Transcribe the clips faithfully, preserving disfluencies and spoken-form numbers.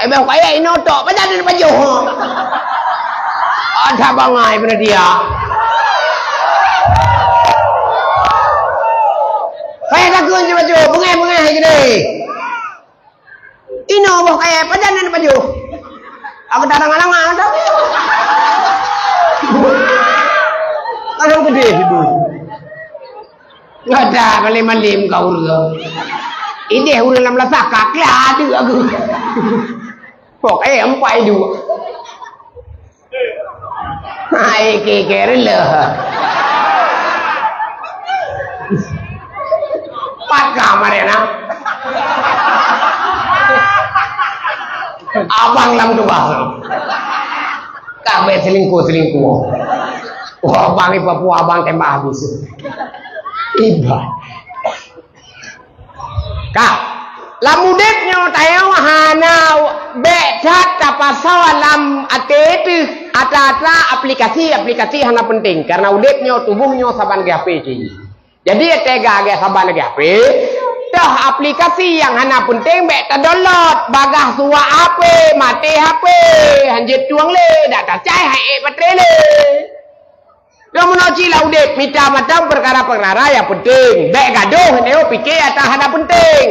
Abang kaya inoe tok, pajan na pajoh. Ada bangai pada dia. Kaya takut je pajoh, bengeh-bengeh gini. Inoe boh kaya, pajan na pajoh. Aku tak langa-langa dah. Kadang pedih itu. Ada malim-malim kau ureueng. Ideh ureueng lam lasah kaklah ada aku. Pok eh empat dua. Hai kikir lah. Pakam ada nak. Abang lam tu bah. Kabeh selingkuh-selingkuh. Wah, abang di Papua abang tembak habis. Iba. Ka. Lam udép nyoe tanyoe hana bèk that tapasoe lam até teuh atra-atra aplikasi-aplikasi hana penting. Karena udép nyoe tuboh nyoe saban lagèe H P jih. Jadi teuga lagèe saban lagèe H P, toh aplikasi nyang hana penting bèk tadownload, bagaih suwak H P, maté H P, hanjeuet tueng lé, dak tacai hai ék baterai lé. Nyoe meunoe cit lam udép, mita mantong peukara-peukara nyang penting. Bèk gadôh nyoe pike atra hana penting.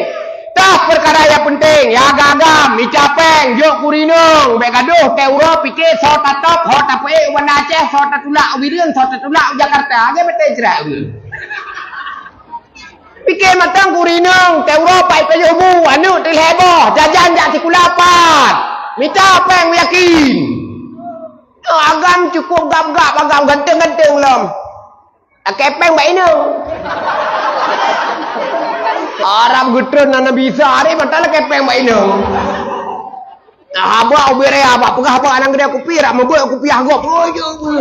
Toh peukara nyang penting, ya agam-agam, mita péng, jok keu ureueng inong. Bèk gadôh, teuh uroe pike, soe tatôb, ho tapeuék u Banda Aceh, soe tatulak u Bireuen, soe tatulak u Jakarta. Lagèe maté jrat ureueng. Pike mantong keu ureueng inong, teuh uroe paih pajôh bu, aneuk teuh lhèe boh, jajan jak sikula pat. Mita péng meuyakin. Oh, agam cukup gab-gab, agam ganteng-ganteng lom. Lakèe péng bak inong. Arab geutreun na Nabi Isa, hari mantong lakèe péng bak inong. Nah, haba ubé raya, haba peugah haba anang geudée kupi, rak meubeuet kupiah gob. Oh, ya Allah.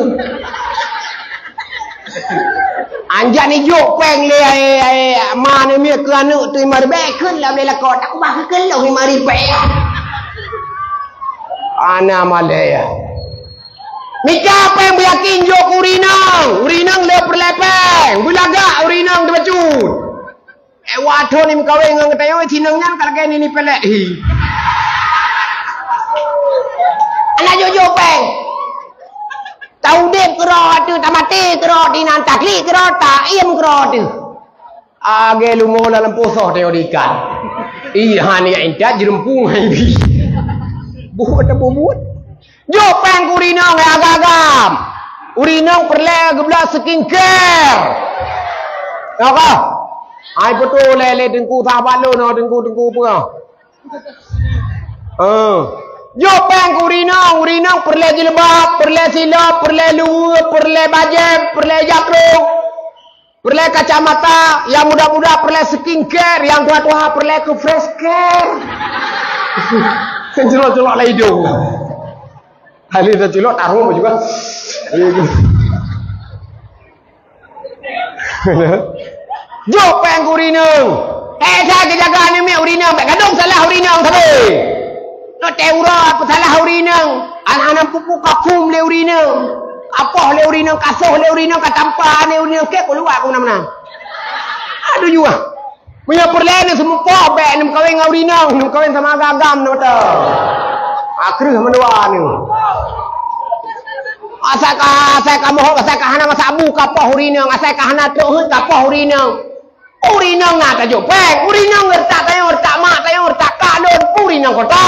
Anjan ijok péng lé, ai, ai, ma neumiet keu aneuk teuh lima ribèe, kheun lam lé lakoe, tak ubah keu keuloh lima ribèe. Ana malèe ya. Mita péng beuyakin jok keu ureueng inong. Ureueng inong le peureulèe péng. Beulagak ureueng inong teubacut. Eh, watèe ni meukawen ngon geutanyoe, si inong nyan ka lagèe nini pelek hi. Ana jok-jok péng. Taudép keudroe teuh, tamaté keudroe teuh, inan taklik keudroe, taiem keudroe teuh. Agé lumo lam posoh teuh diikat. Ih, han ya intat jeureumpung hai bi. Buet apa buet? Jok péng keu ureueng inong, eh, agam-agam. Ureueng inong peureulèe geubloe skincare. Ya kah? Hai beutôi lé, lé teungku sahabat lôn, oh, teungku, teungku peue? Eh. Jok péng keu ureueng inong, ureueng inong peureulèe jilbab, peureulèe silop, peureulèe luweue, peureulèe bajèe, peureulèe jakrong. Peureulèe kacamata, nyang muda-muda peureulèe skincare, nyang tuha-tuha peureulèe keu fresh care. Culok-culok lam idong. Kali dah culok, taruh juga. Jok péng keu ureueng inong. Eh, sa geujaga aneuk miet ureueng inong, bèk gadôh salah ureueng inong sabe. Nyoe teuh uroe peusalah ureueng inong. Aneuk-aneuk pupu kakum lé ureueng inong. Apoh lé ureueng inong, kasoh lé ureueng inong, katampa lé ureueng inong, keu keuluwa keu meunan-meunan. Aduh juah. Meunyoe peureulèe neuseumeupoh bèk neumeukawen ngon ureueng inong, neumeukawen sama agam-agam nyoe teuh. Akreuh mandua nyoe. Asai ka, asai ka mohok, asai ka hana masa bu kapoh ureueng inong, asai ka hana trok heuet kapoh ureueng inong. Ureueng inong na tajok péng, ureueng inong retak tanyoe, retak mak tanyoe, retak kak lôn, ureueng inong kota.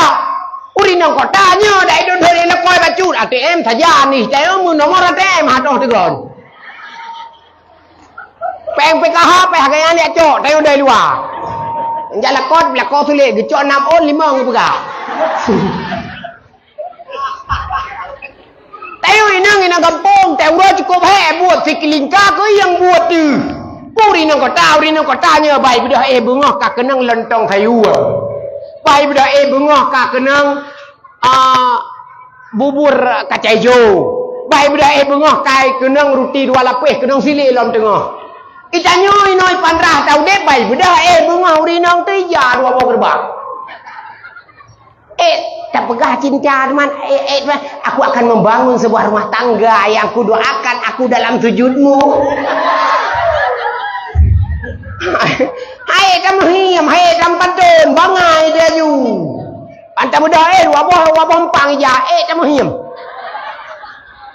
Ureueng inong kota nyoe dak idon doi lakoe bacut A T M saja nih, tanyoe meu nomor A T M hadoh teugon. Péng P K H, péng hareuga nyan jak cok, tanyoe doi luwa. Jak lakoe, lakoe sulet, geucok nam ôn limong geupeugah. Tanyoe inong inan gampông, teuh uroe cukôp hék buet, siklingka keuh nyang buet teuh. Ureueng inong kota, ureueng inong kota nyoe bai beudôh éh beungoh ka keunong lontong sayur. Bai beudôh éh beungoh ka keunong, ah, bubur kacai ijo. Bai beudôh éh beungoh ka keunong ruti dua lapéh, keunong silék lom teungoh. Geutanyoe inoe i Pandrah taudép bai beudôh éh beungoh ureueng inong teuh ija dua boh geureubak. Eh, tapeugah cinta, teman. Eh, eh, teman, aku akan membangun sebuah rumah tangga yang kudoakan aku dalam sujudmu. Hai, tameuhiem, hai, tampantôn, bangai laju. Anta mudah, eh, dua boh, dua boh empang ija, eh, tamuhiem.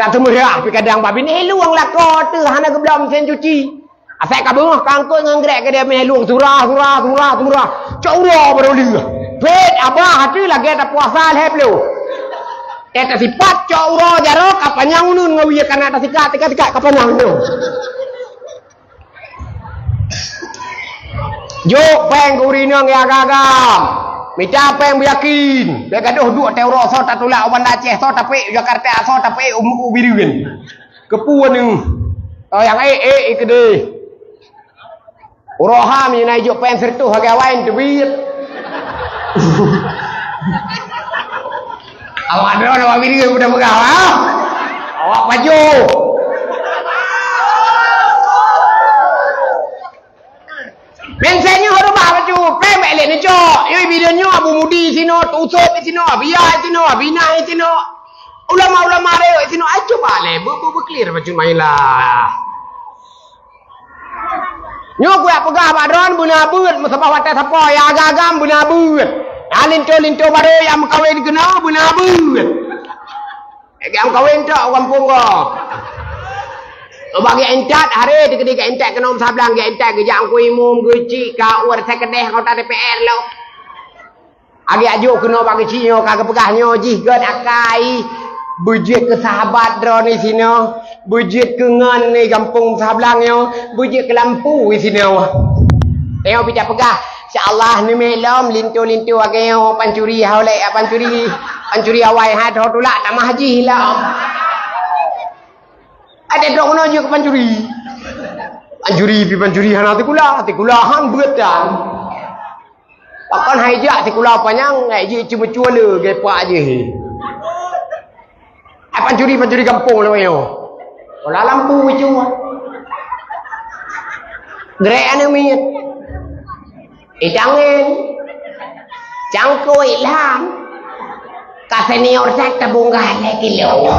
Tak teumeurah, tapi kadang babin, eh, luang lakoe teuh, hana geubloe mesin cuci. Asai ka beungoh, ka angkot ngon grek keudeh meh luang, surah, surah, surah, surah. Cok uroe baru lheueh. Pet, abah, hati lagèe tapuasa lhèe ploh. Eh, tasipat, cok uroe jaroe, ka panyang uneun ngon wie kana tasikat, tikat-tikat, ka panyang uneun. Jok péng keu ureueng inong nyang agam-agam. Mita péng beuyakin. Bèk gadoh duek teuh uroe soe tatulak u Banda Aceh, soe tapék u Jakarta, soe tapék u, u Bireuen. Keupeue neuh? Oh, nyang ék-ék keudeh. Uroe ha meunyoe na ijok péng sireutôh lagèe awai teubiet. Awak droe awak Bireuen udah peugah, ha? Awak pajoh. Meunsé nyoe harôh bah bacut, péng bèk lé neucok. Yoi, bidon nyoe Abu Mudi sinoe, Tok Usop sinoe, Abiya sinoe, Abinah sinoe. Ulama-ulama rayek sinoe, ai cuba lé, beu-, beu-, beuclear bacut main lah. Nyoe kuyak peugah bak droen beuna beuet, meusaboh watèe sapoe, ya agam-agam beuna beuet. Ya linto-linto barô nyang meukawen keunoe beuna beuet. Nyang kawen tok u gampông gob. Ubak geuintat, haré teukeudi geuintat keunoe sablang, geuintat geujak Teungku Imum, geuchik, ka uroe sakeudeh anggota D P R lom. Agak jok keunoe bak geuchik nyoe, ka geupeugah nyoe jih gèt akai. Beujeuet keu sahabat droeneuh sinoe, beujeuet keu ngon di gampông sablang nyoe, beujeuet keu lampu sinoe. Nyoe pih tapeugah, insya Allah neumè lom linto-linto agèe nyoe pancuri, hao lé pancuri, pancuri awai hai tho tulak tamah jih lom. Ada dok keunoe jeuet keu pancuri. Pancuri pih pancuri hana sikula, sikula han beuet tan. Pakon hai jak sikula panyang, hai jih cuma cua le gepak jih. Hai pancuri-pancuri gampông lawét nyoe. Pola lampu cua. Grek aneuk miet. Itangen. Cangkôi lam. Ka senior that tabungga lé kilo.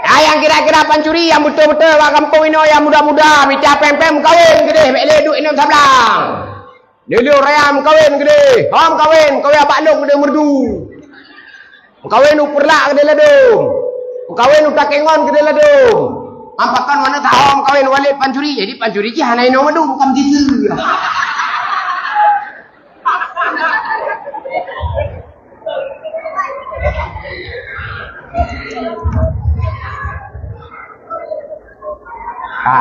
Ah, nyang kira-kira pancuri nyang beutôi-beutôi bak gampông inoe nyang muda-muda, mita péng-péng meukawen keudeh, bèk lé duek inong sablang. Lé-lé raya meukawen keudeh, hom kawen, kawen abak lôn keudeh meureudu. Meukawen u Peureulak keudeh ladôm. Meukawen u Takengon keudeh ladôm. Am pakon mangat hom kawen walét pancuri, jadi pancuri jih hana inong madu, bukan begitu. Ha.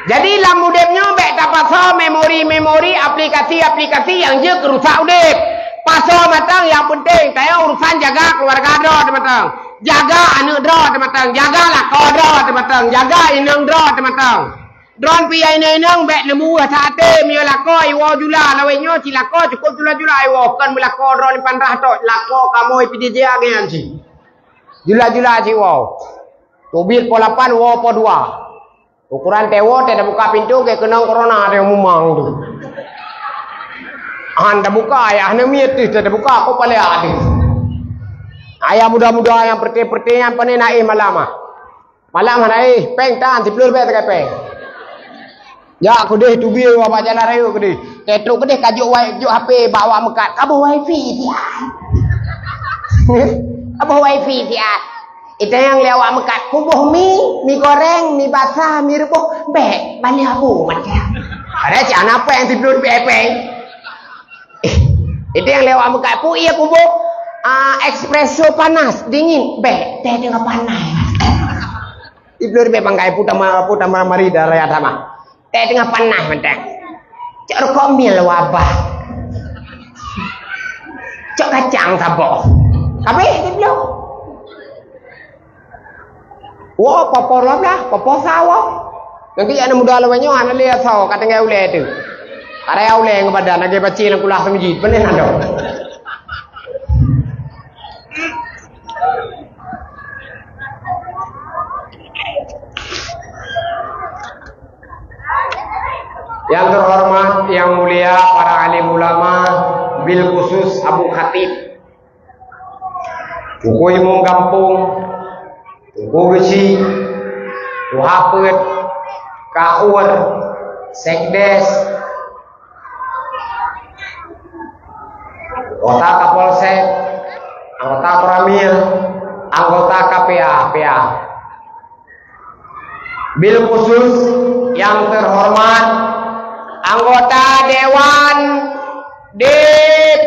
Jadi lam udép nyoe bèk tapasoe memori-memori, aplikasi-aplikasi nyang jeuet keu rusak udép. Pasoe mantong nyang peunteng, tanyoe urusan jaga keuluwarga droe teuh mantong. Jaga aneuk droe teuh mantong, jaga lakoe droe teuh mantong, jaga inong droe teuh mantong. Droen pih nyang inong-inong bèk neumeuweuh that até meunyoe lakoe iwoe jula lawét nyoe, si lakoe cukôp jula-jula iwoe, kon meulakoe droen di Pandrah tok, lakoe kamoe pih dijak nyan cit. Jula-jula cit woe. Teubiet poh lapan woe poh dua. Ukoran teuwoe teuh tabuka pintoe geukeunong corona teuh mumang tu. Han tabuka ayah neumiet teuh teuh tabuka kok palèe teuh. Ayah muda-muda nyang peureté-peureté nyan pané na éh malam ah. Malam hana éh, péng tan, siplôh ribèe sagai péng. Jak keudeh tubie bak jalan raya keudeh. Teutrok keudeh ka jok wai-, jok H P bak awak meukat. Ka boh wifi siat. Ka boh wifi siat. Itanyong lé awak meukat, kuboh mi, mi goreng, mi basah, mi reuboh. Bèk, balèe abu macam. Ada cak na péng siplôh ribèe péng. Eh, itu yang lewat muka. Pu iya kubu, ah, espresso panas, dingin. Bèk, teh tengah panas. Iblur bèk bangkai pu tamah, pu tamah mari dah raya tamah. Teh tengah panas mantang. Cok rokok mil wabah. Cok kacang saboh. Habis iblur. Woe, poh-poh dua belas, poh-poh sa woe. Nanti aneuk muda lawét nyoe hana lé asoe ka tinggai ulèe teuh. Ka raya ulèe ngon badan lagèe bacé lam kulah seumijit. Beuneh na dong. Yang terhormat, yang mulia para alim ulama, bil khusus Abu Khatib. Teungku Imum Gampông, Teungku Geuchik, Tuha Peuet, Kaur, Sekdes, anggota Kapolsek, anggota Koramil, anggota K P A, P A. Bil khusus yang terhormat anggota Dewan D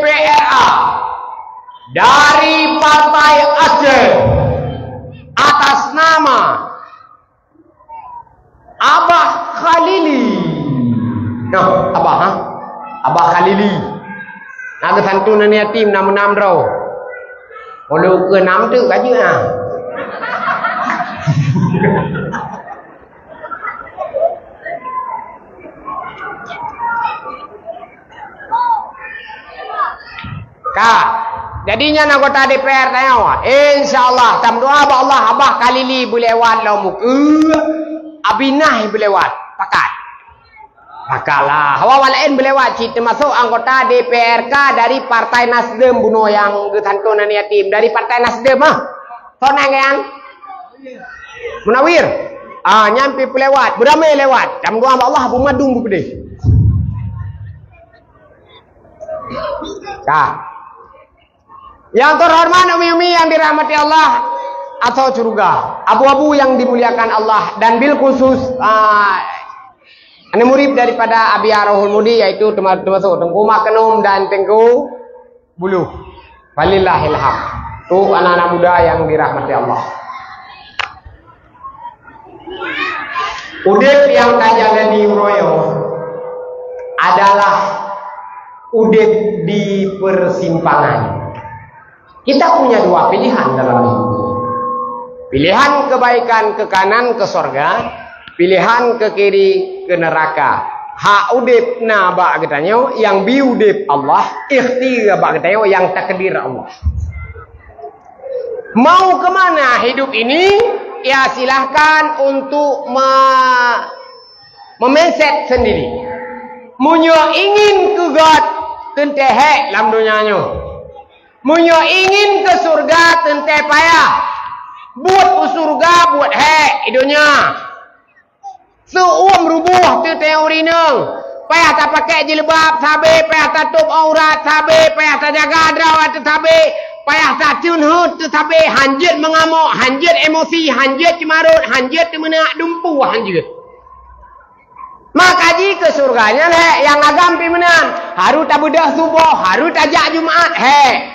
P R A dari Partai Aceh atas nama Abah Khalili. Nah, Abah, ha? Abah Khalili. Na geusantun aneuk yatim, na meunam droe. Walau keu nam tu ka jeuet, ha. Ka. Jadi nyan anggota D P R tanyoe. Insya Allah, tameudoa bak Allah, Abah Khalili beulewat lom ukeue, Abinah beulewat. Pakat. Pakatlah. Hawa laén beulewat cit, teumasok anggota D P R K dari Partai Nasdem bunoe nyang geusantun aneuk yatim. Dari Partai Nasdem, ah. Soe nan nyan? Munawir. Ah, nyan pih peulewat. Beuramé lewat. Tameudoa bak Allah, beumadum beupeudeh. Ka. Yang terhormat umi-umi yang dirahmati Allah atau syurga, abu-abu yang dimuliakan Allah, dan bil khusus, ah, aneuk murid daripada Abi Rohul Mudi, yaitu terma-, termasuk Teungku Mak Kenum dan Teungku Buluh. Falillahil hamd. Tu anak-anak muda yang dirahmati Allah. Udeb nyang tajalani uroe nyoe adalah udeb di persimpangan. Kita punya dua pilihan dalam hidup ini. Pilihan kebaikan ke kanan, ke sorga, pilihan ke kiri, ke neraka. Hak udeb na bak geutanyoe, nyang bi udeb Allah, ikhtiar bak geutanyoe, nyang takdir Allah. Mau ke mana hidup ini? Ya, silahkan untuk me-, memindset sendiri. Meunyoe ingin keu göt, teuntèe hék lam donya nyoe. Meunyoe ingin keu syurga, teuntèe payah. Buet u syurga, buet hék i donya. Seu-uem ruboh teuh tanyoe ureueng inong. Payah tapakèk jilbab sabe, payah tatôb aurat sabe, payah tajaga droe teuh sabe, payah taceunhôt teuh sabe, hanjeuet meungamok, hanjeuet emosi, hanjeuet ceumarot, hanjeuet teumeunak dumpeue, hanjeuet. Maka jih keu syurga nyan hék nyang agam pih meunan. Harôh tabeudôh suboh, harôh tajak Jumat, hék.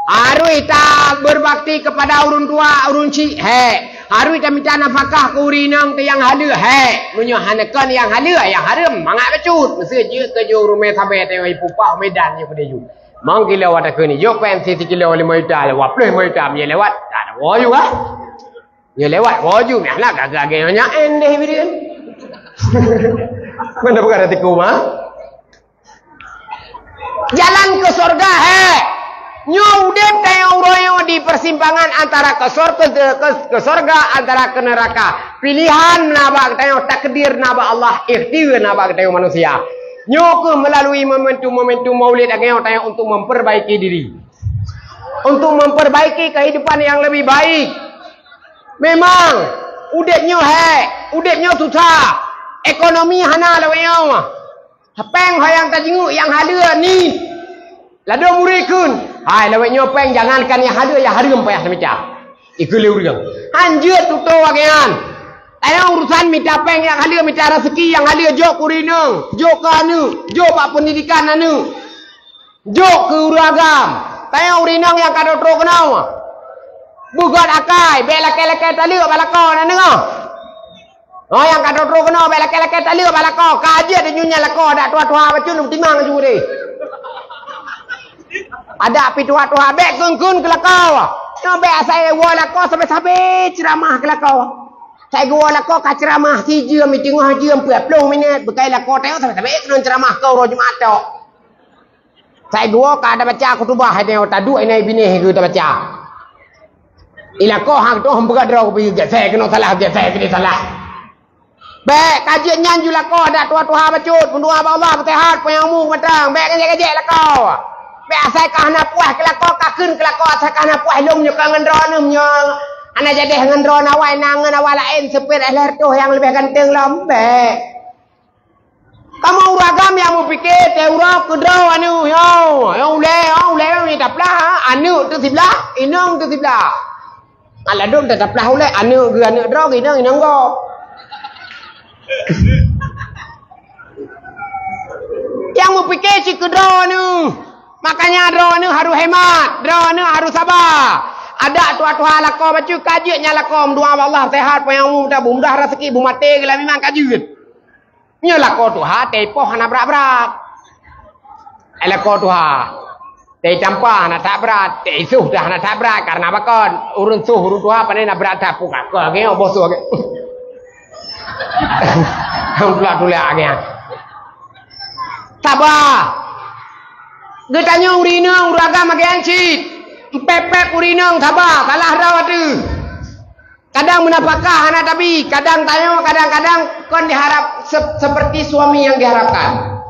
Harôh tabeurbakti keupada ureueng tuha, ureueng chik, hék. Harôh tamita nafakah keu ureueng inong teuh nyang haleue, hék. Meunyoe hana kon nyang haleue, nyang hareuem, mangat bacut. Meuseu jeuet keu jôh rumoh sabe teuh i Pupah Medan nyoe keudéh ju. Mang kilo watakheun nyoe, jôh péng sikilo limong juta, dua ploh limong juta meunyoe lewat, ka na woe ju, ah. Nyoe lewat woe ju, meuhana gaga-gaga nyoe nyan deh bidin. Mana bukan hati kuma? Jalan ke sorga, hék. Nyoe udeb tanyoe uroe nyoe di persimpangan antara ke sor-, ke, ke, ke sorga, antara ke neraka. Pilihan na bak tanyoe, takdir na bak Allah, ikhtiar na bak tanyoe manusia. Nyoe keuh melalui momentum-momentum Maulid lagèe nyoe tanyoe untuk memperbaiki diri. Untuk memperbaiki kehidupan yang lebih baik. Memang, udeb nyoe hék, udeb nyoe susah. Ekonomi hana lawét nyoe. Péng ho nyang tajingeuk nyang haleue ni. Ladôm ureueng kheun, "Hai, lawét nyoe péng jangankan nyang haleue, nyang hareuem payah tamita." Ikheun lé ureueng. Hanjeuet tutoe lagèe nyan. Tanyoe urusan mita péng nyang haleue, mita raseuki nyang haleue, jok keu ureueng inong, jok keu aneuk, jok bak pendidikan aneuk. Jok keu ureueng agam. Tanyoe ureueng inong nyang ka trok-trok keunoe. Beugöt akai, bèk lakèe-lakèe taleuek bak lakoe, na deungö? Oh, nyang ka trok-trok keunoe, bèk lakèe-lakèe taleuek bak lakoe. Ka jeuet di nyoe nyan lakoe, adak tuha-tuha bacut, timang ju deh. Adak pih tuha-tuha, bèk kheun-kheun keu lakoe. Nyoe bèk asai woe lakoe sabe-sabe ceuramah keu lakoe. Sai geuwoe lakoe ka ceuramah sijeuem, siteungoh jeuem, peuet ploh minèt, beukai lakoe teuh sabe-sabe keuneuk ceuramah keu uroe Jumat tok. Sai geuwoe ka tabaca khutubah, hai nyoe taduek inan binéh keu tabaca. Ilakoe hang tuh peugah droe keupeue gét, sai keunoe salah, gét, sai keunoe salah. Bèk ka jeuet nyan ju lakoe, adak tuha-tuha bacut, meudoa bak Allah, beuseuhat, panyang umu, mantong. Bèk gajek-gajek lakoe. Bèk asai ka hana puas keu lakoe, ka kheun keu lakoe, asai ka hana puas lom nyoe ka ngon droeneuh nyoe. Hana jadeh ngon droeneuh awai, na ngon awak laén, seupôt lhèe reutôh nyang leubeh ganteng lom, bèk. Kamoe ureueng agam nyang mupike teuh uroe keudroe aneuk, yo, yo ulèe, yo ulèe ni taplah, aneuk teuh siblah, inong teuh siblah. Alah dum teuh taplah ulèe, aneuk geuh aneuk droe, inong, inong gob. Nyang mupike cit keudroe aneuk. Makanya droe aneuk harus hemat, droe aneuk harus saba. Adak tuha-tuha lakoe bacut ka jeuet nyang lakoe meudoa bak Allah sehat, panjang umu, mudah raseuki, beumaté geulam iman ka jeuet. Nyoe lakoe tuha, teuipoh hana brat-brat. Eh, lakoe tuha, teuitampa hana that brat, teuisoh dah hana that brat, karena pakon? Ureueng soh ureueng tuha pandai na brat that, puka ke lagèe nyoe, boh soh lagèe. Tulak-tulak lagèe nyan. Saba. Geutanyoe ureueng inong, ureueng agam lagèe nyan cit. Pép-pép ureueng inong saba, salah droe ateueh. Kadang meunafakah hana tabi, kadang tanyoe, kadang-kadang kon diharap se-, seperti suami yang diharapkan.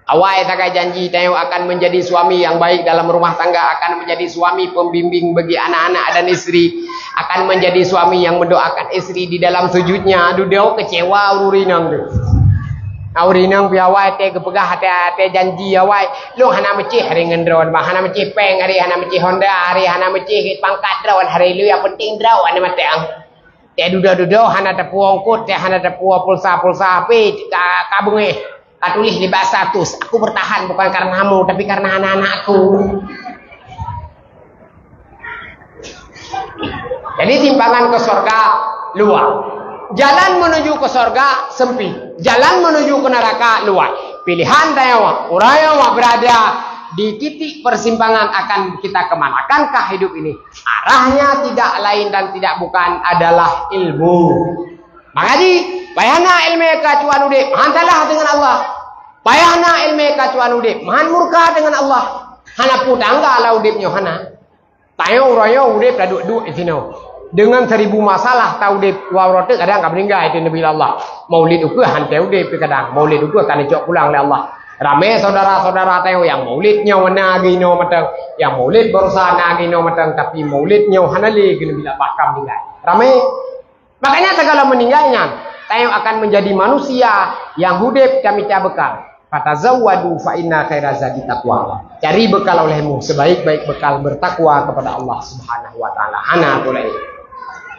Awai sagai janji tanyoe akan menjadi suami yang baik dalam rumah tangga, akan menjadi suami pembimbing bagi anak-anak dan istri, akan menjadi suami yang mendoakan istri di dalam sujudnya. Aduh, dia kecewa ureueng inong tu. Ureueng inong pih awai teuh geupeugah até-até janji awai, lôn hana meucéh hari ngon droe, bah hana meucéh péng hari, hana meucéh Honda hari, hana meucéh pangkat droe hari, lôn nyang penting droe hana mantong. Teuh dudoe-dudoe hana teupeue ongkot, teuh hana teupeue pulsa-pulsa H P ka, ka beungéh. Ka tuléh di bak status, "Aku bertahan bukan karena kamu, tapi karena anak-anak aku." Jadi simpangan ke sorga luwah. Jalan menuju ke sorga sempit. Jalan menuju ke neraka luwah. Pilihan tanyoe, ureueng nyang berada di titik persimpangan akan kita ke mana. Akankah hidup ini arahnya tidak lain dan tidak bukan adalah ilmu? Maka jih, payah na ileumèe keu cuan udép, han salah deungon Allah. Payah na ileumèe keu cuan udép, han murka deungon Allah. Hana peue tangga lam udép nyoe, hana. Tanyoe uroe nyoe udép taduek-duek disinoe. Deungon seribu masalah taudép, dua uroe teuk kadang ka meuninggai, itu Nabi Allah. Maulid ukeue han teuudép kadang. Maulid ukeue ka neucok pulang lé Allah. Ramé syedara-syedara tanyoe nyang maulid nyoe na geuh inoe mantong, nyang maulid baroesa na geuh inoe mantong, tapi maulid nyoe hana lé geuh Nabi Allah, bahkan meuninggai. Ramé. Makanya segala meuninggai nyan, tanyoe akan menjadi manusia nyang udép tamita beukal. "Fatazawwadu fa inna khaira zadi taqwa." Cari bekal olehmu, sebaik-baik bekal bertakwa kepada Allah Subhanahu wa Ta'ala. Hana tu laén.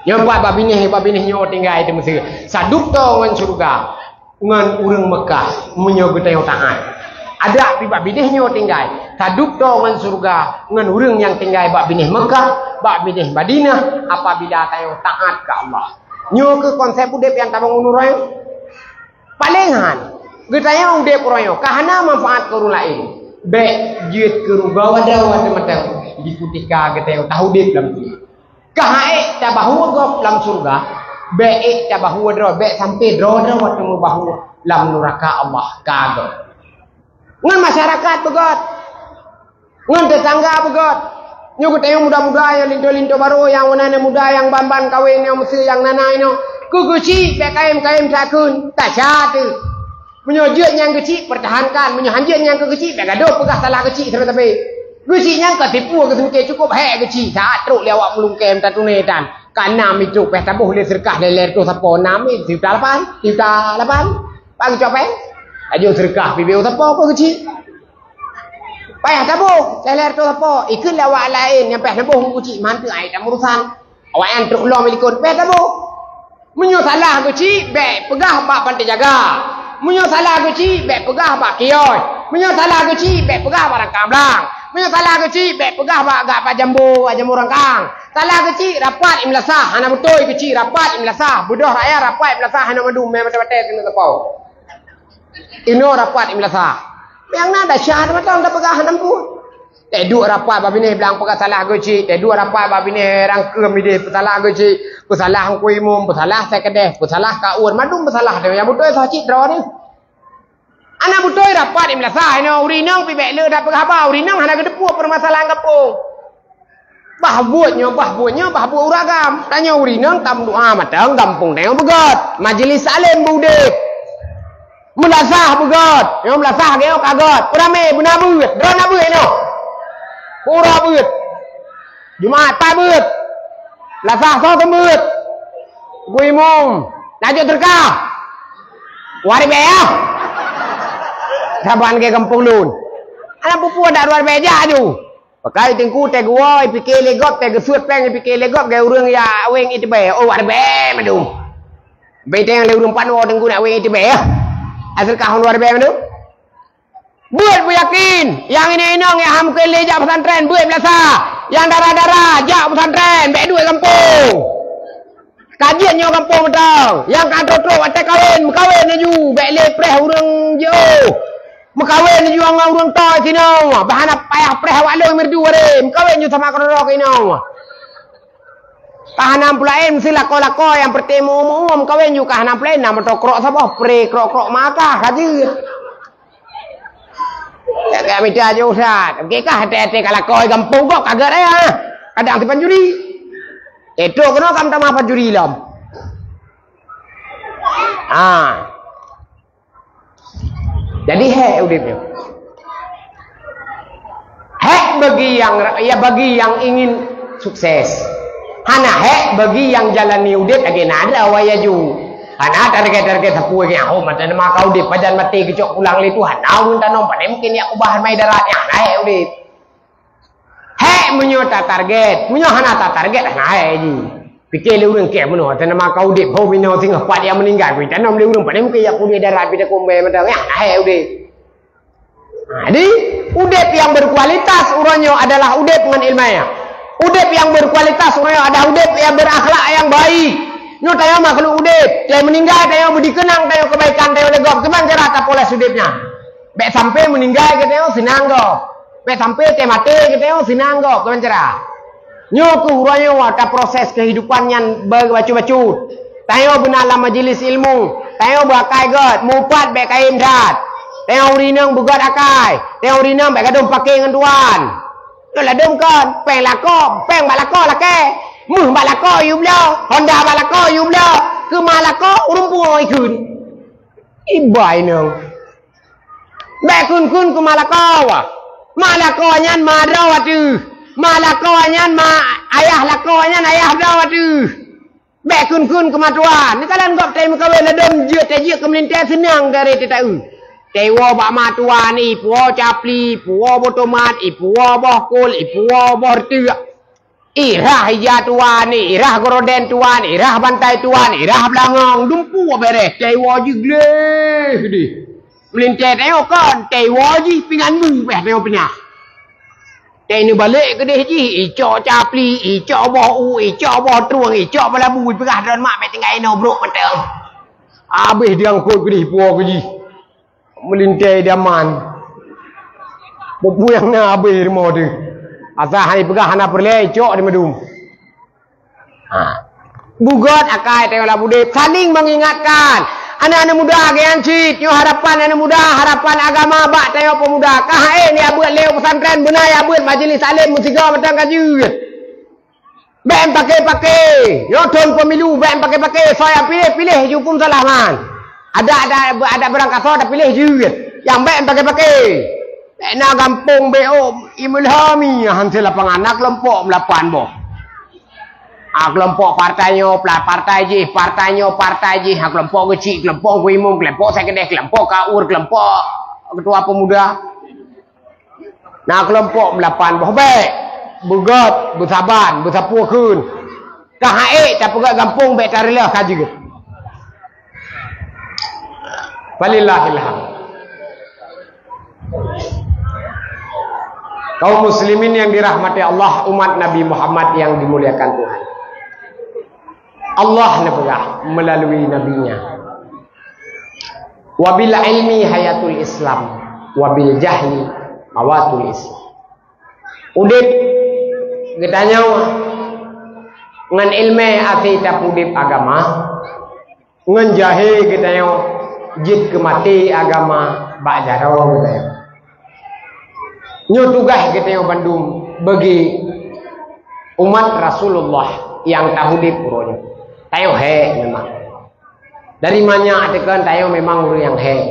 Nyoe pat bak binéh, bak binéh nyoe tinggai di Mesir. Sadup toe ngon syeuruga ngon ureueng Mekah meunyoe geutanyoe taát. Adak pih bak binéh nyoe tinggai. Sadup toe ngon syeuruga ngon ureueng nyang tinggai bak binéh Mekah, bak binéh Madinah apabila tanyoe taát keu Allah. Nyoe keuh konsep udép nyang tabangun uroe nyoe. Paléng han, geutanyoe udép uroe nyoe ka hana manfaat keu ureueng laén. Bèk jeuet keu rugoe droe teuh mantong di kutika geutanyoe taudép lam dunia. Ka han ék tabahue gob lam syeuruga, bèk ék tabahue droe, bèk sampoe droe-droe teumeubahue lam nuraka Allah ka gob. Ngon masyarakat beugöt. Ngon teutangga beugöt. Nyoe geutanyoe muda-muda nyang linto-linto barô, nyang wana nyang muda, nyang ban-ban kawen, nyang meusé nyang na-na inoe. Keu geuchik bèk kayém-kayém takheun, tasya teuh. Meunyoe jeuet nyang geuchik, pertahankan. Meunyoe han jeuet nyang keu geuchik, bèk gadôh peugah salah geuchik sabe-sabe. Geuchik nyan ka tipu, geuseumiké cukôp hék geuchik. Saát trok lé awak meulungkém tatuné tan. Ka nam itu pèh taboh lé seudeukah lhèe reutôh sapo, nam itu juta lapan, juta lapan. Bang cok pèh. Ajo seudeukah pibeu sapo keu geuchik. Payah taboh, lhèe reutôh sapo, ikheun lé awak laén nyang payah taboh ngon geuchik, mantong ai tam urusan. Awak nyan trok lom likot, payah taboh. Meunyoe salah geuchik, bèk peugah bak pantai jaga. Meunyoe salah geuchik, bèk peugah bak kios. Meunyoe salah geuchik, bèk peugah bak rangkang blang. Meunyoe salah geuchik, bèk peugah bak gak bak jambo, bak jambo rangkang. Salah geuchik, rapat i meulasah, hana beutôi geuchik, rapat i meulasah. Beudôh rakyat rapat i meulasah, hana mandum, mé batèe-batèe keuneuk teupeu. Inoe rapat i meulasah. Nyang na dasya mantong tapeugah hana ampôn. Eh, duek rapat bak binéh blang peugah salah geuchik. Eh, duek rapat bak binéh rangkeum idéh peusalah geuchik. Peusalah Teungku Imum, peusalah Syèh Keudéh, peusalah Kak Ur. Mandum peusalah deh, nyang beutôi soe cit droeneuh. Hana beutôi rapat i meulasah inoe, ureueng inong pih bèk le tapeugah haba, ureueng inong hana geuteupeue peumasalahan gampông. Bah buet nyoe, bah buet nyoe, bah buet ureueng agam. Tanyoe ureueng inong tameudoa mantong gampông tanyoe beugöt. Majlis taklim beudeb. Meulasah beugöt. Nyoe meulasah geuh ka göt. Peuramé beuna beuet. Droeneuh na beuet nyoe. Pura beuet. Jumat pat beuet. Lasah soe teumeuet. Teungku Imum. Na jok seudeukah. Waréh bèk ah. Saban ke gampông lôn. Anak pupu dak luar biasa ju. Pakai teungku teh gua, ipike lé gob, teh geusuet péng, ipike lé gob, gaya ureuëng ya aweng itebé. Oh, luar biasa madu. Benteng lé ureuëng pan wo teungku nak aweng itebé. Asal kahon luar biasa madu. Buet beuyakin, nyang inong-inong nyang ham keu lé jak pesantren, buet beulasa. Nyang dara-dara, jak pesantren, bék duek gampông. Kajian nyoe gampông mantong. Nyang ka trok-trok watée kawén, meukawen laju, bék lé preh ureuëng jiôh. Meukawen laju ngon ureuëng toe sinoe, bah hana payah preh awak lôn meureudu waré, meukawen laju sama keudroe keu inoe. Ka hana peulaén meusi lakoe-lakoe nyang peureté meu-umu, meukawen laju ka hana peulaén, na meutokrok saboh, pre krok-krok mata ka jeuet. Ya, ka mita aja ustaz. Oke kah hati-hati kalau kau gampông kok kagak ya. Kadang si pancuri. Itu kena kam tamah pancuri lom. Ah. Jadi hek udip nyoe. Hek bagi yang, ya, bagi yang ingin sukses. Hana hek bagi yang jalani udip lagi nada wayaju. Hana target-target sapu lagi, oh, mata nama kau udip, pajan mati kecok pulang lé Tuhan. Nah, ulun tanong, pada mungkin ya ubah mai darat, ya, hana hek udip. Hek meunyoe ta target, meunyoe hana ta target, hana hek ji. Pike lé ureuëng kek meunoe, ata nama kau udip, ho minoe singoh pat nyang meuninggai, kui tanom lé ureuëng, pada mungkin ya kuliah darat, pita kumbai mata, ya, hana hek udip. Nah, jadi, udép nyang berkualitas uroe nyoe adalah udép ngon ileumèe. Udép nyang berkualitas uroe nyoe adalah udép nyang berakhlak nyang baik. Nyoe tanyoe makhluk udép, lheuh meuninggai tanyoe beudikeunang tanyoe keubaikan tanyoe lé gob, kiban cara tapoles udép nyan. Bèk sampai meuninggai geutanyoe seunang gob. Bèk sampai teuh maté geutanyoe seunang gob, kiban cara. Nyoe kheueh uroe nyoe taproses keuhidupan nyan beubacut-bacut. Tanyoe beuna lam majeulis ilmu, tanyoe beuakai gèt, mupat bèk kayém that. Tanyoe ureueng inong beugèt akai, tanyoe ureueng inong bèk gadôh paké ngon tuan. Nyoe ladôm kon, péng lakoe, péng bak lakoe lakèe, méuh bak lakoe yue bloe, honda bak lakoe yue bloe, keu ma lakoe ureueng pungo ikheun. Iba inong. Bèk kheun-kheun keu ma lakoe. Ma lakoe nyan ma droe ateueh. Ma lakoe nyan ma ayah lakoe nyan ayah droe ateueh. Bèk kheun-kheun keu ma tuan. Neukalon gob teuh meukawen ladôm jeuet teuh jeuet keu meulintèe seunang dari teuh taeu. Teuh iwoe bak ma tuan, ipuwoe capli, ipuwoe boh tomat, ipuwoe boh kol, ipuwoe boh reuteuek. Irah ija tuan, irah gorden tuan, irah bantai tuan, irah beulangong, dumpu bèrèh, teuh iwoe jih gleh deh. Meulintèe tanyoe kon, teuh iwoe jih pingan bu bèh tanyoe peunyah. Teuh neubalek keudeh jih, icok capli, icok boh u, icok boh trueng, icok balabu, ipeugah droe mak bèk tinggai inoe brok mantong. Abéh diangkot keudeh ipuwoe keu jih. Meulintèe idaman. Peue-peue nyang na abéh rumoh teuh. Asai hai peugah hana peureulèe, cok di meudum. Ha. Beugèt akai tanyoe lam udép, saling mengingatkan. Aneuk-aneuk muda geuyan cit, nyoe harapan aneuk muda, harapan agama bak tanyoe peumuda. Ka hai ni abeuet lé u pesantren, beuna ya abeuet majeulis taklim meusigoe mantong ka jeuet. Bèk paké-paké. Nyoe thon pemilu, bèk paké-paké. Soe nyang piléh, piléh ju pun salah man. Adak, adak, adak beurangkasoe tapiléh jeuet. Nyang bèk paké-paké. Bèk na gampông B O, Imam Ilhami, han si lapangan, na keulompok meulapan boh. Ah, keulompok partai nyoe, pla-, partai jih, partai nyoe, partai jih, ah, keulompok geuchik, keulompok Teungku Imum, keulompok Sekdes, keulompok Kaur, keulompok Ketua Pemuda. Na keulompok meulapan boh bèk, beugèt, beusaban, beusapeue kheun. Ka hai ék tapeugèt gampông bèk tareulèh ka jeuet. Falillahil hamd. Kaum muslimin yang dirahmati Allah, umat Nabi Muhammad yang dimuliakan Tuhan. Allah neupeugah melalui nabinya, "Wabil ilmi hayatul Islam, wabil jahli mawatul Islam." Udép geutanyoe ngon ileumèe até tapeudép agama, ngon jahé geutanyoe jeuet keu maté agama bak jaroe geutanyoe. Nyoe tugaih geutanyoe bandum bagi umat Rasulullah nyang taudép uroe nyoe. Tanyoe hék memang. Dari manyak teuh kon tanyoe memang ureueng nyang hék.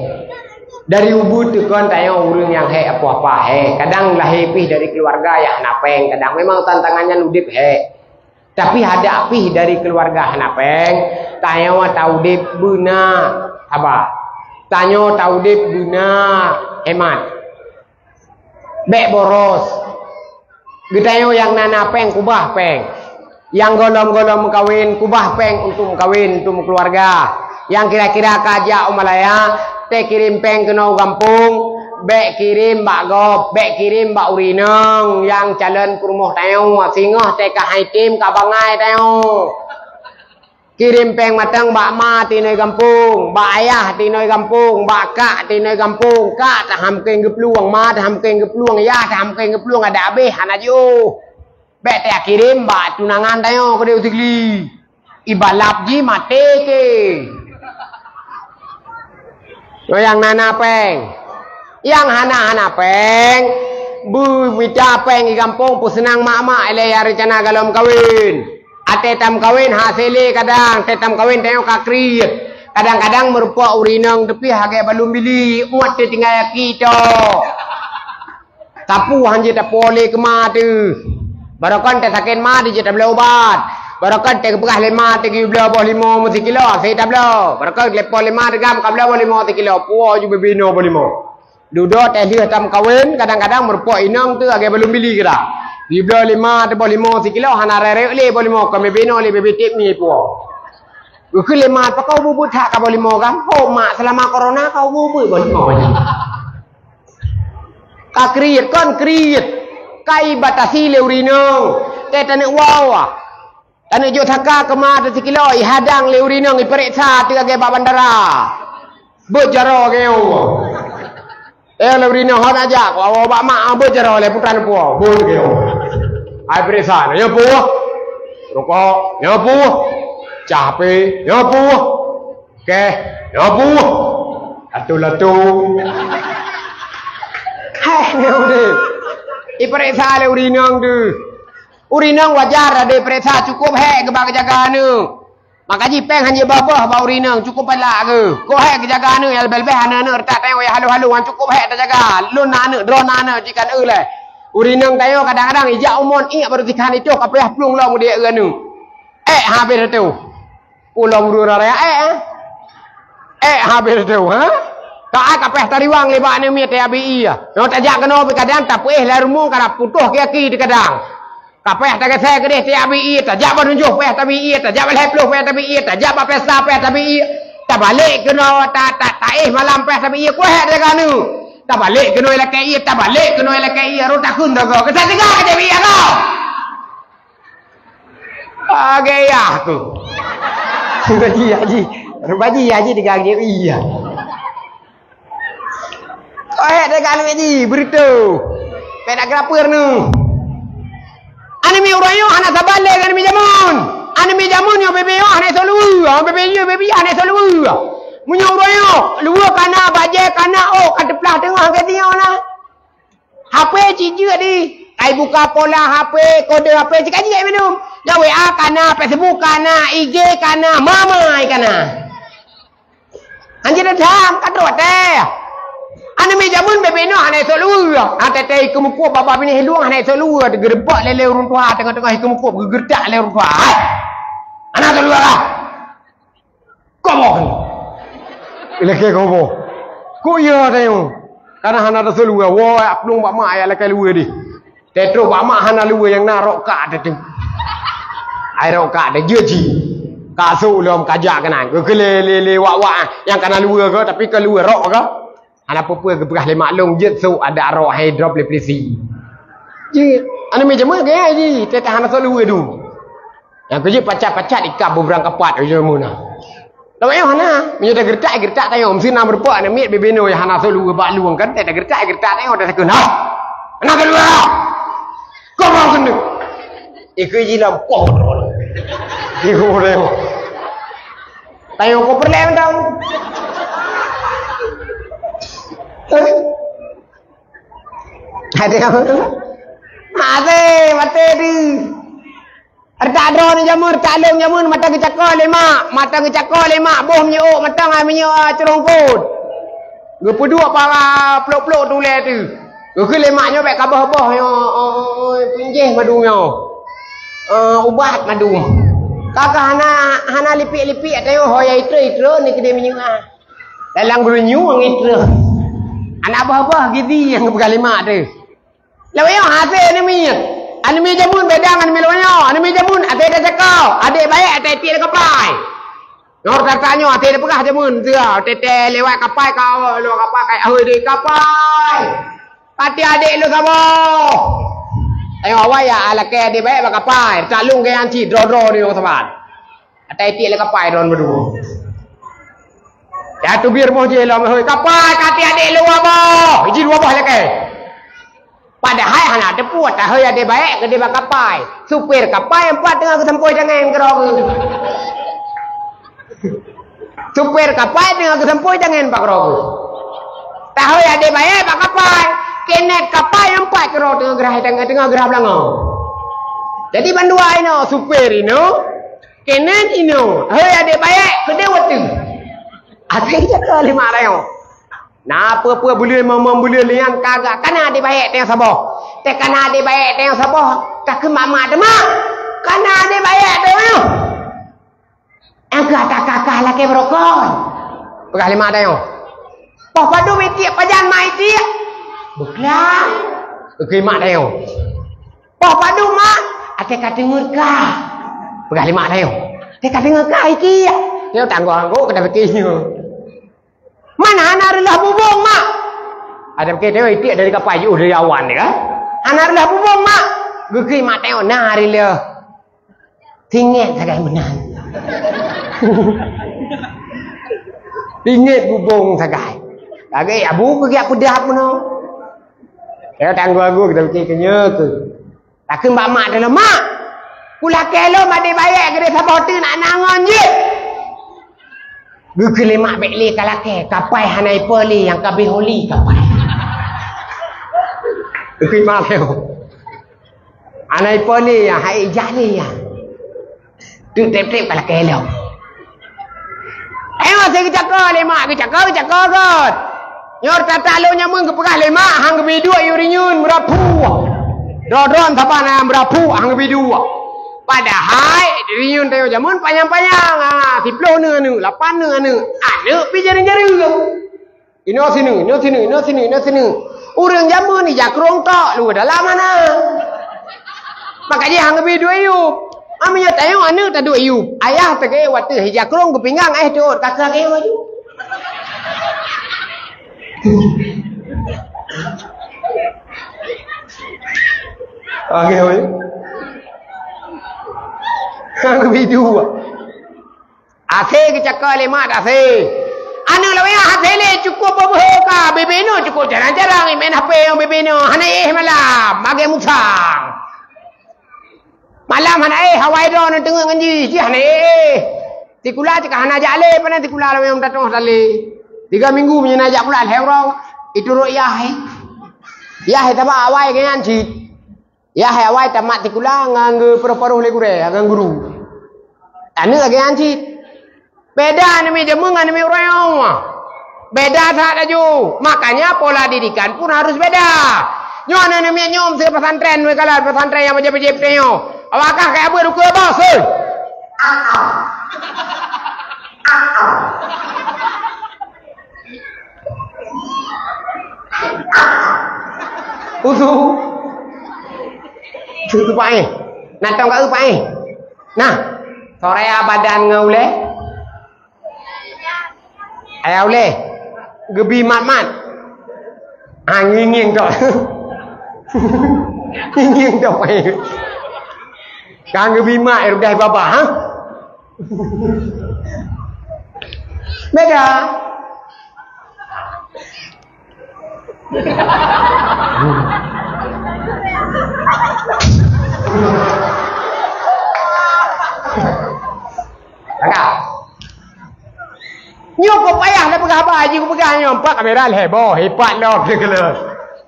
Dari ubeut teuh kon tanyoe ureueng nyang hék, apoh-apoh hék. Kadang lahé pih dari keuluwarga nyang hana péng, kadang memang tantangan nyan udép hék. Tapi adak pih dari keuluwarga hana péng, tanyoe taudép beuna haba. Tanyoe taudeb beuna hemat. Bék boros. Geutanyoe nyang na-na péng, kubah péng. Nyang gohlom-gohlom meukawen, kubah péng untuk meukawen, untuk meukeuluwarga. Nyang kira-kira ka jak u Malaya, teukirim péng keunoe u gampông, bék kirim bak gob, bék kirim bak ureueng inong nyang calon peurumoh tanyoe, singoh teuka hai tem ka bangai tanyoe. Kirim péng mantong bak ma tinoe gampông, bak ayah tinoe gampông, bak kak tinoe gampông. Kak tahamkeng geuplueng, ma tahamkeng geuplueng, yah tahamkeng geuplueng, adak abéh hana jiôh. Bék takirim bak tunangan tanyoe keudéh u Sigli. Ibalap jih maté ke. Nyoe nyang na-na péng. Nyang hana-hana péng, beumita péng di gampông peuseunang mak-mak ilée nyang reuncana gohlom kawen. Até tameukawen hase lé kadang, até tameukawen tanyoe ka kriet. Kadang-kadang meurumpok ureueng inong teupiah lagée balum bili, uet teutinggai aki toh. Sapeue han jeuet tapuwoe lé keu ma teuh. Barokon teuh sakét ma teuh jeuet tabloe ubat. Barokon teuh geupeugah lé ma teuh geubloe boh limo meusikilo, hase tabloe. Barokon teuh geupeugah lé ma teuh gam kabloe boh limo sikilo, puwoe ju bibinoe boh limo. Dudoe teuh lheueh tameukawen, kadang-kadang meurumpok inong teuh lagée balum bili kira. Geubloe lé ma teuh boh limo sikilo, hana rayeuk lé boh limo, kon bibinoe lé bibit tieb mi puwoe. Geukheun lé ma, "Pakon beubeut that ka boh limo gam?" "Ho mak, seulama korona ka beubeut boh limo." Ka kriet, kon kriet. Ka ibatasi lé ureueng inong. Teuh taneuk woe. Taneuk jok saka keu ma teuh sikilo, ihadang lé ureueng inong, ipareksa teuh lagée bak bandara. Beuet jaroe lagée nyoe. Eh, lé ureueng inong hana jak, woe bak mak, beuet jaroe lé putra neupuwoe. Beuet lagée nyoe. Hai pareksa, nyoe peue? Rukok, nyoe peue? Cah api, nyoe peue? Keh, nyoe peue? Latu-latu. Hai, nyoe deh. Ipareksa lé ureueng inong teuh. Ureueng inong wajar adak ipareksa, cukup hék geuba geujaga aneuk. Maka jih péng hana jibah-bah bak ureueng inong, cukup palak geuh. Kok hék geujaga aneuk, nyang leubeh-leubeh aneuk-aneuk retak tanyoe nyang halo-halo, nyan cukup hék tajaga. Lôn na aneuk, droeneuh na aneuk, jih ka neueu lé. Ureueng inong tanyoe kadang-kadang ijak umon, iék barô sikhan itôh ka payah plueng lom geudiek eu aneuk. Ék habéh teuh. Ulôn ureueng raya ék, eh? Ék habéh teuh, ha? Ka ai ka payah tariwang lé bak aneuk miet teuh abi ie. Nyoe tajak keunoe pih kadang tapeuéh lé rumoh ka na putôh kaki teuh kadang. Ka payah tageusé keudeh teuh abi ie, tajak bak nunjoh payah tabi ie, tajak bak lhée ploh payah tabi ie, tajak bak pesta payah tabi ie. Tabalek keunoe ta, ta, taéh malam payah tabi ie, kuéh teuh ka aneuk. Tabalek keunoe lakée ie, tabalek keunoe lakée ie, rot takheun teuh goe. Keusa teuga ka jadi abi ie kau. Agak yah tu. Baji haji. Baji haji tiga gini iya. Kau eh dah galu haji berita. Peda kelapar nu. Aneuk miet uroe nyoe hana saban lé ngon aneuk miet jameun. Aneuk miet jameun nyoe bebe nyoe hana soe luweue, bebe nyoe bebe hana soe luweue. Meunyoe uroe nyoe luweue kana bajée kana oh ka teuplah teungoh ka tinyoe na. H P cit jeuet di. Ai buka pola H P, kode H P cit ka jeuet minum. Dah W A kana, Facebook kana, I G kana, mamai kana. Hanjeuet tham ka trok teh. Aneuk miet jameun bebe nyoe hana soe luweue. Ha teh teh ikeue meukueb baba binéh lueng hana soe luweue, geureubak lé lé ureueng tuha teungoh-teungoh ikeue meukueb geugeureutak lé ureueng tuha. Hai. Hana soe luweue kah? Koboh ni. Ilakée koboh. Kok iya tayong? Karena hana taseulue, woe yak plueng bak mak yak lakée luweue deh. Teutroh bak mak hana luweue nyang na rok kak teuh. Ai rok kak teuh jeuet jih. Ka sôk lom kajak keunan. Keu lé lé lé wak-wak nyang kana luweue ke tapi ka luweue rok ke. Hana peue-peue geupeugah lé mak long jeuet sôk adak rok hai drop lé polisi. Jeuet. Aneuk miet jameun gaya jih, teuh hana soe luweue du. Nyang keujeuet pacat-pacat ikab beubrang kapat ujong muna. Lawét nyoe hana, meunyoe tageureutak, geureutak tanyoe, meusti na meurumpok aneuk miet bibinoe nyang hana soe luweue bak luwang kan, tageureutak, geureutak tanyoe, tatakheun, "Hah! Hana soe luweue ah! Kau mau keuneuk!" Ikeue jih lam poh droe. Ikeue tanyoe. Tanyoe ko peureulée mantong. Ada. Ada, maté di. Retak droe ni jameun, retak lôn jameun, mata geucako lé mak, mata geucako lé mak, boh minyeuk, mata ngon minyeuk, ah, ceurongkot. Geupeuduek para plok-plok tulée teuh. Geukheun lé mak nyoe bék kaboh-boh nyoe, oh, oh, oh, pinjéh madu nyoe. Eh, ubat madu. Ka ka hana, hana lipiek-lipiek teuh, ho ya itre-itre ni keudeh minyeuk ah. Dalam geurunyueng itu. Aneuk abah-abah gidi nyang geupeugah lé mak teuh. Lawét nyoe hase aneuk miet. Aneuk miet jameun beda ngon aneuk miet lawét nyoe. Aneuk miet jameun até tacakau, adék baét até tiek lé kapai. Nyoe tata nyoe até tapeugah jameun, teuga tete lewat kapai ka, lewat kapai ka, "Ahoi deh kapai. Kati adék lôn saboh." Ayo awai ya, lakée adék baét bak kapai, tak lôn gaya anci, droe-droe di nyang saban. Atai tiek lé kapai droe meudua. Ya tubir moh jih lom, "Hoi kapai, kati adék lôn dua boh." Iji dua boh lakée. Padahai hana teupeu, tahôi adék baét keudéh bak kapai. Supir kapai empat teungoh geusampôi tangen keudroe geuh. Supir kapai teungoh geusampôi tangen bak keudroe geuh. Tahôi adék baét bak kapai. Kenet kapai empat keudroe teungoh geurah tangen, teungoh geurah beulangong. Jadi bandua inoe, supir inoe, kenet inoe, hôi adék baét keudéh watée. Até jaka lima rayoe. Na peue-peue buleuen, momong buleuen lian kagak kana adék baét teuh saboh. Teuh kana adék baét teuh saboh, takheun mak-mak teuma. Kana adék baét teuh nyoe. Engkah takah-kah lakée beurokon. Peugah lé mak teuh nyoe. Poh padum itiek pajan mak itiek. Beuklam. Peugah mak teuh nyoe. Poh padum mak, até ka teungeut kah. Peugah lé mak teuh nyoe. Até ka teungeut kah itiek. Nyoe tanggoh anggok keudah pikée nyoe. Man hana reuloh bubong, mak? Ada pikée teuh itiek dari kapai jiôh dari awan ni kan? Hana reuloh bubong, mak? Geukheun mak teuh na reuloh. Tingét sagai meunan. Tingét bubong sagai. Lagée abu keugiak peudap meunoe. Ya tanggoh-tanggoh kita pikée keu nyoe keuh. Takheun bak mak teuh lom, "Mak, kulakée lom adék baét keudéh saboh teuk nak na ngon jih." Geukheun lé mak bék lé kalakée, kapai hana ipo lé nyang ka béh holi kapai. Geukheun mak lé, hana ipo lé nyang hai ijak lé nyang. Teuk trép-trép ka lakée lom. Eh, masa geucakô lé mak, geucakô, geucakô gét. Nyoe tata lôn nyameun geupeugah lé mak, han geubi duek yue rinyun meuraphu. Droe-droe saban nyang meuraphu han geubi duek. Padahai rinyun tanyoe jameun panyang-panyang, ha, siplôh neuh aneuk, lapan neuh aneuk. Aneuk pi jareueng-jareueng. Inoe sineuk, inoe sineuk, inoe sineuk, inoe sineuk. Ureueng jameun ija krông tok, luwa dalam hana. Maka jih han geubi duek yup. Meunyoe tanyoe aneuk taduek yup, ayah teuke watée ija krông geupinggang, eh, teuôt ka keu lagée nyoe laju. Lagée nyoe laju. Han geubi duek. Asé geucakô lé mak asé. Aneuk lawét nyan asé lé cukup beubeuhe ka, bebe nyoe cukup jarang-jarang imen H P nyang bebe nyoe, hana éh malam, magée musang. Malam hana éh, awai droe ngon teungeut ngon jih, jih hana éh. Sikula cit ka hana jak lé, pane sikula lawét nyan tatong tali. Tiga minggu meunyoe na jak sikula lhée uroe, iturot yah. Yah taba awai geuh nyan cit. Yah hai awai tamat sikula ngon geuparoh-paroh lé gurée, ngon guru. Aneuk lagée nyan cit. Beda aneuk miet jameun ngon aneuk miet ureueng nyoe. Beda that laju. Makanya pola didikan pun harus beda. Nyoe aneuk miet nyoe meusé pesantren, meusé pesantren nyang bajép-bajép teuh nyoe. Awak kah kaya beurukue bos, hei. Usu. Usu paéh. Nah, tong ka eu paéh. Nah, soraya badan ngon ulée. Ayah ulée. Geubi mat-mat. Ah, ngieng-ngieng tok. Ngieng-ngieng tok paéh. Kan geubi mat, eh, rudah babah, ha? Beda. Maka, nyoe kok payah tapeugah haba, jih kupeugah nyoe, empat kamera lhée boh, ipat lom, teukeuleuh.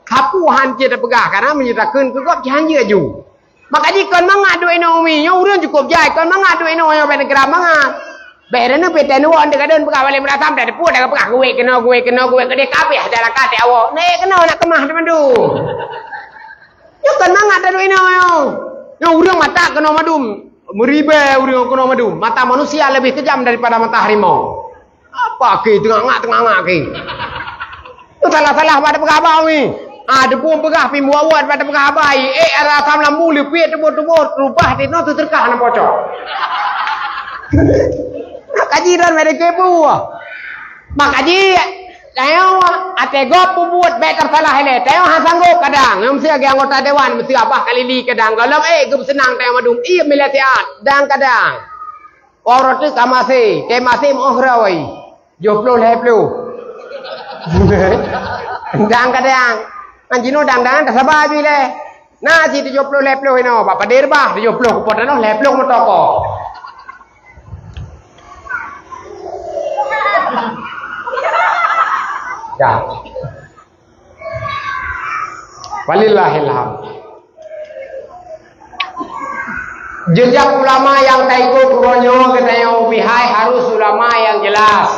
Sapeue han cit tapeugah, karena meunyoe takheun keu gob, jih han jeuet aju. Maka jih kon mangat duek inoe umi, nyoe ureueng cukup jai, kon mangat duek inoe nyoe bèk neugeura mangat. Bèk reuneuh pih teunuwon teugadon peugah balik meurasam, dak teupeue dak peugah geuwét keunoe, geuwét keunoe, geuwét keudeh kabeh dah laka teuh awak. Nèk keunoe nak keumah teumandum. Nyoe kon mangat duek inoe nyoe. Nyoe ureueng mata keunoe mandum, meuribèe ureueng keunoe mandum. Mata manusia lebih kejam daripada mata harimau. Paké teungak-ngak, teungak-ngak ké. Tu salah-salah bak teupeugah haba mi. Ah, teupeue peugah pih buet-buet bak teupeugah haba. Eh, rasa lam bu leupie tuboh-tuboh, rubah tinoh teuteurkah na pocok. Maka jiran mereka bu. Maka ji, tanyoe até gob peubuet bèk teusalah ilèe. Tanyoe han sanggob kadang. Nyang meusti lagèe anggota dewan meusti abah kalili kadang. Gohlom, eh, geuseunang tanyoe mandum. Iya milée siat. Dan kadang. Orang tu ka masih, ka masih meuoh roi. Tujoh ploh lhèe ploh. Dang kadang. Kan jinoe dang-dang tasaba ju ilèe. Na si tujoh ploh lhèe ploh inoe, bak padé reubah, tujoh ploh kupo tanoh, lhèe ploh meutokoh. Ya. Walillahil hamd. Jejak ulama nyang taikot uroe nyoe geutanyoe ubé hai harus ulama nyang jelas.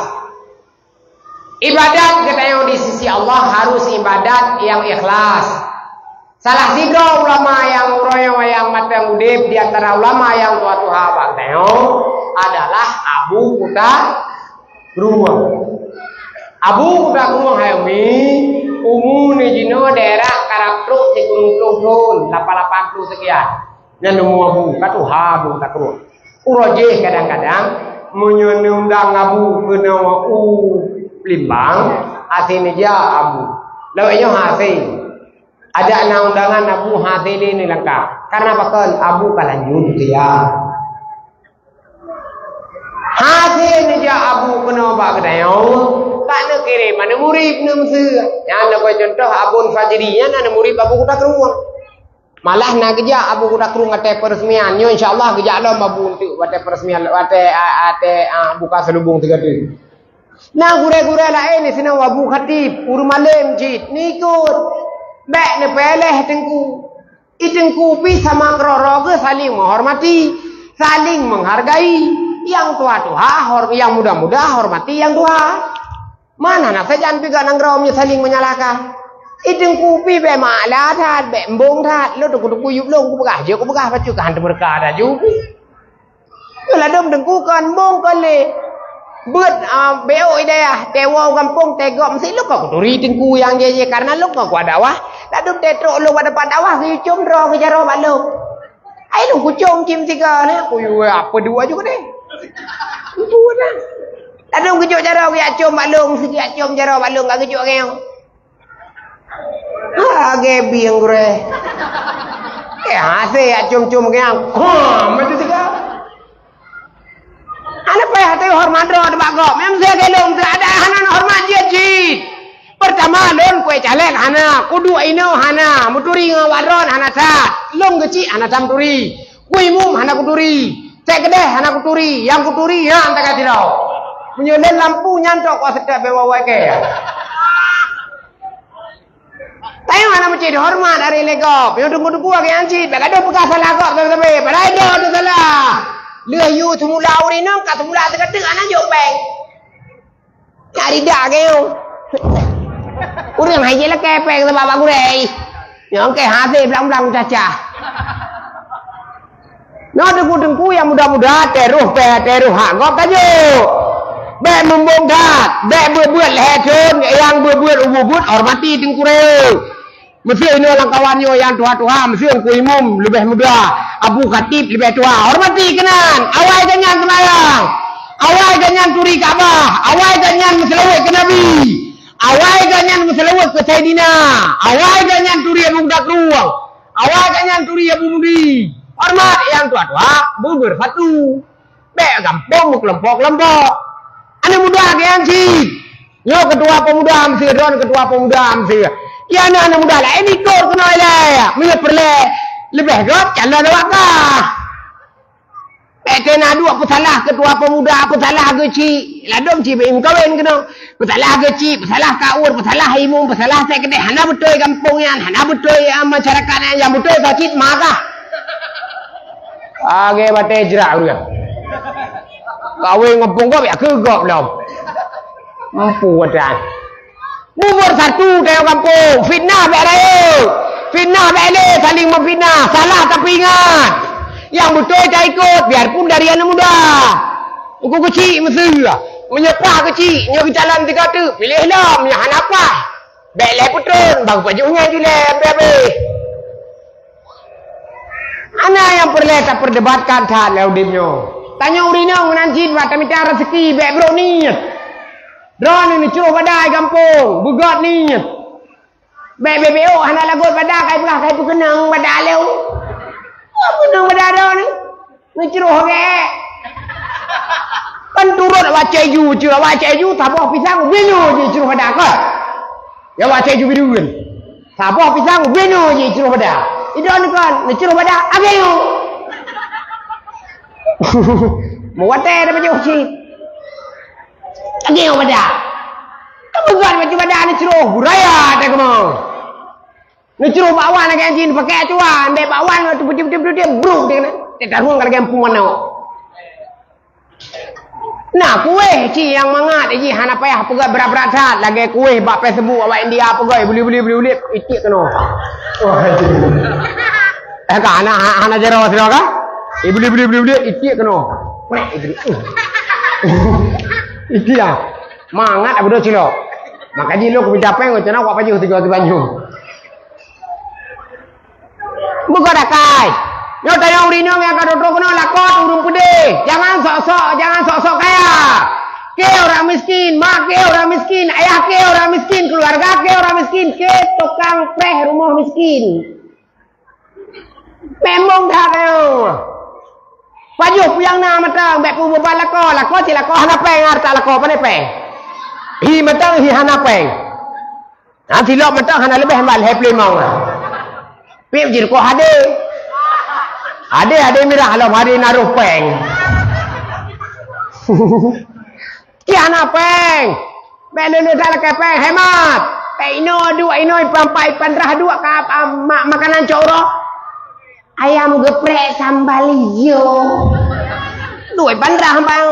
Ibadat geutanyoe di sisi Allah harus ibadat nyang ikhlas. Salah sidroe ulama nyang uroe nyoe nyang mantong udeb di antara ulama nyang tuha-tuha bak geutanyoe adalah Abu Kuta Krueng. Abu Kuta Krueng hai umi, umu neujinoe daerah karab trok sikureueng ploh thon, lapan lapan ploh sekian. Nyan umu abu, ka tuha Abu Kuta Krueng. Uroe jih kadang-kadang, meunyoe neuundang abu keunoe u Palembang, hase neujak abu. Lawét nyoe hase. Adak na undangan abu hase lé neulangkah. Karena pakon abu ka lanjut usia. Hase neujak abu keunoe bak geutanyoe, ka neukirém aneuk murit neuh miseue. Nyan lagèe contoh Abon Fajri, nyan aneuk murit Abu Kuta Krueng. Malah na geujak Abu Kuta Krueng watèe peresmian. Nyoe insya Allah geujak lom abu untuk watèe peresmian, watèe, a, watèe, a, buka selubung tiga tu. Na gurèe-gurèe laén di sinoe Abu Khatib, ureueng malém cit, neukot. Bèk neupeuéléh teungku. I teungku pih sama keudroe-droe geuh saling meuhormati, saling menghargai. Nyang tuha-tuha hor-, nyang muda-muda hormati nyang tuha. Mana na sajan pih geuh nanggroe meunyoe saling menyalahkan. I teungku pih bèk meuala that, bèk embong that. Lôn teungku-teungku yup lôn kupeugah jeuet kupeugah bacut ka han teumeureuka that ju pih. Nyoe ladôm teungku kon embong kon lé. Beuet, ah, B O i dayah, teuwoe u gampông, teugob meusigoe kuturi teungku nyang jih-jih karena lôn kon kuat dakwah. Ladôm teutrok lôn bak teumpat dakwah, geuyue com droe geujaroe bak lôn. Ai lôn kucom cit meusigoe na, kuyue apa dua ju keudeh. Teungku na. Ladôm geujok jaroe geujak com bak lôn, geujak com jaroe bak lôn, ka geujok ngeue. Ha, lagèe bieng gurèe. Eh, hase jak com-com nyang. Hom, itu tiga. Hana payah teuhoreumat droe bak gob. Memang saya gelong teu ada hana horeumat jih cit. Pertama, lôn kué caleg hana, kuduek inoe hana, meuturi ngon awak droe hana that. Lôn geuchik hana that meuturi. Kué imum hana kuturi. Sèk keudeh hana kuturi. Nyang kuturi, nyan tagai sidroe. Meunyoe lôn lampu nyan tok kuat seutôt bak wawai kèe. Tanyoe hana meucit horeumat ari lé gob. Nyoe teungku-teungku lagèe nyan cit, bèk gadôh peugah salah gob sabe-sabe. Padahai gob teuh salah. Lheueh yue seumula ureueng inong ka seumula teuka-teuka hana jok péng. Nyak ridak keu nyoe. Ureueng hai jilakèe péng sabab bak gurèe. Nyoe kèe hase blang-blang cacah. Nyoe teungku-teungku nyang muda-muda, teuroh pèng, teuroh hak gob tajok. Bèk mumbong that, bèk beuet-beuet lhèe thon, nyang beuet-beuet ubeut-beuet, hormati teungku reu. Meuseu inoe lam kawan nyoe nyang tuha-tuha, meuseu Teungku Imum leubeh muda, Abu Khatib leubeh tuha. Hormati keunan, awai gobnyan seumayang, awai gobnyan turi Ka'bah, awai gobnyan meuseulaweuet keu Nabi, awai gobnyan meuseulaweuet keu Saidina, awai gobnyan turi Abu Kuta Krueng, awai gobnyan turi Abu Mudi. Horeumat nyang tuha-tuha, beubeuratu. Bèk gampông meukelompok-kelompok. Aneuk muda geuh nyan cit. Nyoe keutua peumuda meuseu, droen keutua peumuda meuseu. Ya, aneuk-aneuk muda laén ikot keunoe ilèe. Meunyoe peureulèe leubeh göt, calon awak kah. Bèk keu na duek peusalah keutua peumuda, peusalah geuchik. Ladôm cit bèk meukawen keunoe. Peusalah geuchik, peusalah kaur, peusalah imum, peusalah sèkeudeh. Hana beutôi gampông nyan, hana beutôi, ah, masyarakat nyan. Nyang beutôi soe cit marah. Lagèe batèe jrak ureueng. Kawin ngon punggop ya keu gob lom. Empu atan. Bubur satu tengok gampông. Fitnah bèk rayeuk. Fitnah bèk lé saling memfitnah. Salah tapi ingat. Nyang beutôi taikot biarpun dari aneuk muda. Uku keuchik meuseu. Meunyoe paih keuchik, nyoe geujalan tiga teuk, piléh lom, nyoe hana paih. Bèk lé peutrön, bang pajoh nyan ju lé, habéh-habéh. Hana nyang peureulèe tapeudebatkan that lé udép nyoe. Tanyoe ureueng inong meunan cit bak tamita raseuki, bèk brok niet. Droeneuh neucroh bada i gampông, beugöt niet. Bèk bèk-bèk, oh, hana lagot bada, kai peugah, kai peukeunong bada lé. Oh, keunong bada droeneuh. Neucroh gèt. Kan turot awak cék ju, cit awak cék ju, saboh pisang, ubé nyoe jicroh bada kon. Ya awak cék ju bideuen. Saboh pisang, ubé nyoe jicroh bada. Idong kon, neucroh bada, agé nyoe. Meuwatèe dah pajoh cit. Agé nyoe bada. Kan peugah baju bada neucroh, buraya dah keumoe. Neucroh bak wan lagèe jih, pakai acuan, dek bak wan tu beuteup-beuteup brok dia kena. Dia tarung ka lagèe empung manok. Nah, kueh cit nyang mangat jih hana payah peugah brat-brat that, lagèe kueh bak Facebook awak India peugah, beli-beli, beli-beli, itiek keunoe. Oh, eh, ka hana, hana jaroe sidroe ka? Eh, beli-beli, beli-beli, itiek keunoe. Itiek ah. Mangat abu dua cilok. Maka jih lôn kumita péng, keucana wak pajoh tiga tiba nyoe. Buka dakai. Nyoe tayong ureueng inong nyang ka trok-trok keunoe lakoe ureueng peudeh. Jangan sok-sok, jangan sok-sok kaya. Ke orang miskin, mak ke orang miskin, ayah ke orang miskin, keluarga ke orang miskin, ke tukang preh rumoh miskin. Memang that nyoe. Pajoh peue nyang na mantong, bèk peue beuban lakoe, lakoe cit lakoe hana péng, hareuta lakoe pane péng. Hi mantong hi hana péng. Nah, silop mantong hana leubeh mat lhèe peulimong. Pih jih kok hadé. Hadé, hadé mirah lom, hadé na roh péng. Ki hana péng. Bèk lôn that lakèe péng, hemat. Bèk inoe duek, inoe ipan pat, ipan rah duek ka, ah, ma-, makanan cok uroe. Ayam geprek sambal ijo. Duek ipan rah, bang.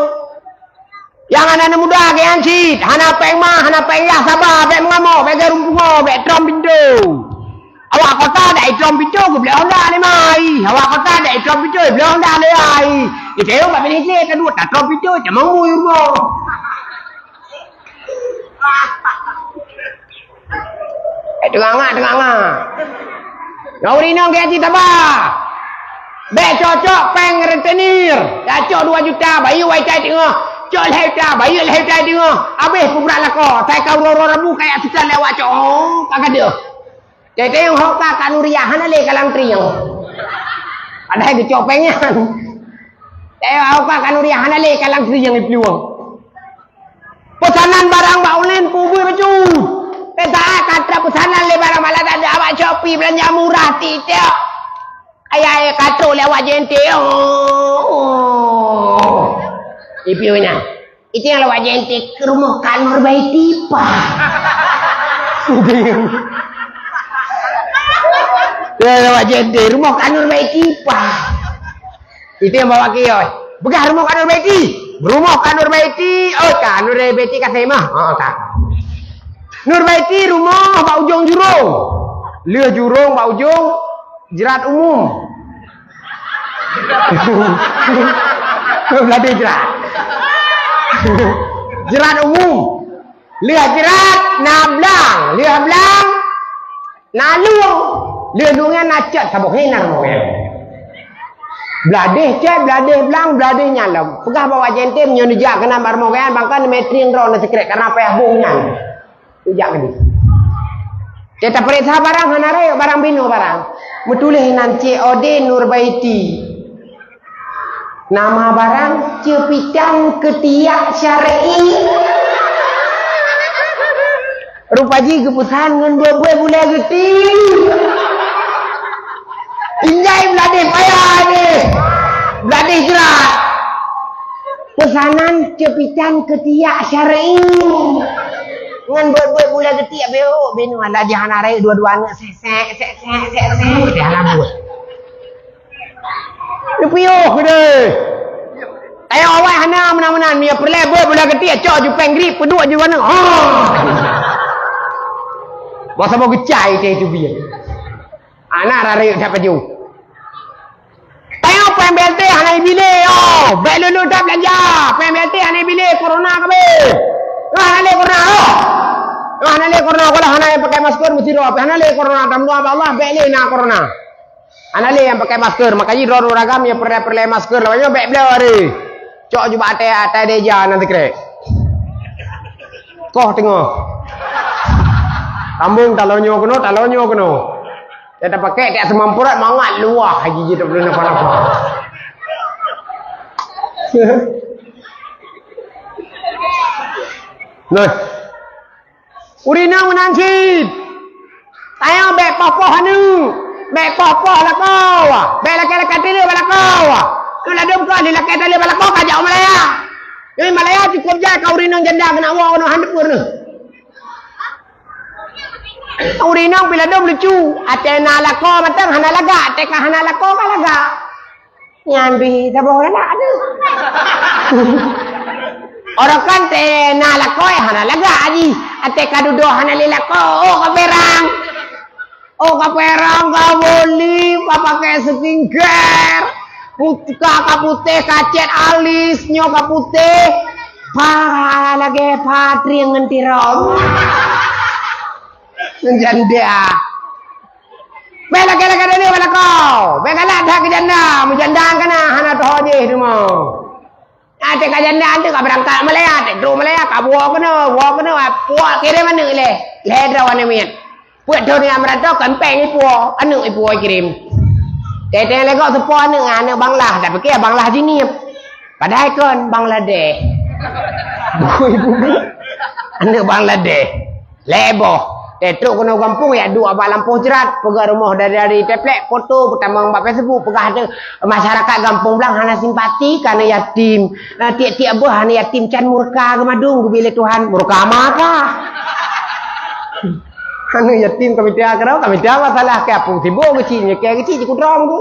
Nyang hana muda keu nyan cit, hana péng mah, hana péng yah saba, bèk meungamok, bèk jarum pungo, bèk trom pintoe. Awak kota dak itrom pintoe geubloe honda lé mai. Awak kota dak itrom pintoe geubloe honda lé ai. Itayong bak binéh cit, taduek tatrom pintoe, tamong bui rumoh. Eh, teunganga, teunganga. Ngon ureueng inong keu hati taba. Bèk cok-cok péng rentenir. Dak cok dua juta, bayeue wai tai teungoh. Cok lhèe juta, bayeue lhèe juta teungoh. Abéh peubrat lakoe. Sai ka uroe-uroe Rabu kaya sutan lewat cok. Oh, ka gadoh. Teuntèe nyang hoka ka Nuriah hana lé kalang trieng. Padahai geucok péng nyan. Teuntèe hoka ka Nuriah hana lé kalang trieng iplueng. Peusanan barang bak online peue beue bacut. Teuntèe ka trok peusanan lé barang malah tak ada awak Shopee beulanja murah tiep-tiep. Ayah, ayah ka trok lé awak J N T. Oh. Ipieu nyan. Itu nyang lewat J N T ke rumoh Kak Nurbaiti pah. Ya, lewat J N T, rumoh Kak Nurbaiti pah. Itu nyang bawa kios. Peugah rumoh Kak Nurbaiti. Rumoh Kak Nurbaiti. Oh, Kak Nurbaiti ka seumah. Oh, ka. Nurbaiti rumoh bak ujong jurong. Lheueh jurong bak ujong jeurat umum. Bladeh jeurat. Jeurat umum. Lheueh jeurat na blang, lheueh blang na lueng. Lheueh lueng nyan na cot saboh hinan rumoh nyan. Bladeh cot, bladeh blang, bladeh nyan lom. Peugah bak J N T meunyoe neujak keunan bak rumoh nyan, bang kan neumetrieng droe neusikrek karena payah bong nyan. Tujak keudeh. Teuka tapeuriksa barang hana rayeuk, barang binoe barang. Meutuléh nan C O D Nurbaiti. Nama barang Cepitan Ketiak Syar'i. Rupa jih geupeusan ngon buet-buet bulèe geuti. Tinggai bladeh paya deh. Bladeh jeurat. Peusanan Cepitan Ketiak Syar'i. Ngon buet-buet bulèe geuti abéh, oh, binoe alah jih hana rayeuk dua-dua aneuk sek-sek, sek-sek, sek-sek, hana buet. Neupiôh keudeh. Tayong awai hana meunan-meunan, meunyoe peureulèe buet bulèe geuti, cok ju péng grip, peuduek ju aneuk. Oh. Bak saboh geucai teuh teubiet. Aneuk rayeuk that pajoh. Tayong P P M B L T hana ibilé, oh. Bèk lôn-lôn that beulanja. P M B L T hana ibilé, corona ka abéh. Hana lé corona, oh. Hana lé corona, kalau hana nyang pakai masker meusti droe. Hana lé corona, tameudua bak Allah, bèk lé na corona. Hana lé nyang pakai masker, makajih droe-droe agam nyang peureulèe-peureulèe masker, lawan nyoe bèk bloe deh. Cok ju bak até, até dèja nyang sikrek. Koh teungoh. Sambong talonyo keunoe, talonyo keunoe. Nyang tapakék tiep seumampurat mangat luwah haji jih tapeuleueh nafah-nafah. Nah. Ureueng inong meunan cit. Tanyoe bèk poh-poh aneuk, bèk poh-poh lakoe, bèk lakèe-lakèe taleue bak lakoe. Keu ladôm kah lé lakèe taleue bak lakoe ka jak u Malaya. Nyoe Malaya cukôp jai ka ureueng inong janda keuneuk woe keunoe hana teupeu neuh. Ureueng inong pih ladôm lucu, até na lakoe mantong hana lagak, até ka hana lakoe ka lagak. Nyan pih saboh galak tu. Orang kan teu na lakoe hana lagak jih. Até ka dudoe hana lé lakoe. Oh, ka perang. Oh, ka perang, ka boli, ka pakai skincare. Put-, ka, ka putéh, ka cèt alis, nyoe ka putéh. Pah, lagèe patrieng ngon tirom. Janda. Bèk lakèe-lakèe taleue bak lakoe. Bèk galak that keu janda. Meujanda kana hana teuho jih teuma. Até ka janda, até ka beurangkat Malaya, até trok Malaya, ka buok keunoe, buok keunoe, puak kirém aneuk lé. Lhèe droe aneuk miet. Peuet thôn nyang meurantau, keumpeng ipuwoe, aneuk ipuwoe kirém. Teuntèe lé gob teupo aneuk, aneuk Bangladesh, tapiké Bangladesh Jeunieb. Padahai kon Bangladesh. Bukui buku. Aneuk Bangladesh. Lhèe boh. Teutrok keunoe gampông, jak duek bak lampôh jrat, peugah rumoh dari-dari, teuplek foto, peutamong bak Facebook, peugah tu masyarakat gampông blang hana simpati keu aneuk yatim. Eh, tiep-tiep boh aneuk yatim can murka geumadum geubi lé Tuhan. Murka ma kah? Aneuk yatim ka mita keudroe, ka mita masalah keu apui sibok geucit, nyeukée geucit jikudrong tu.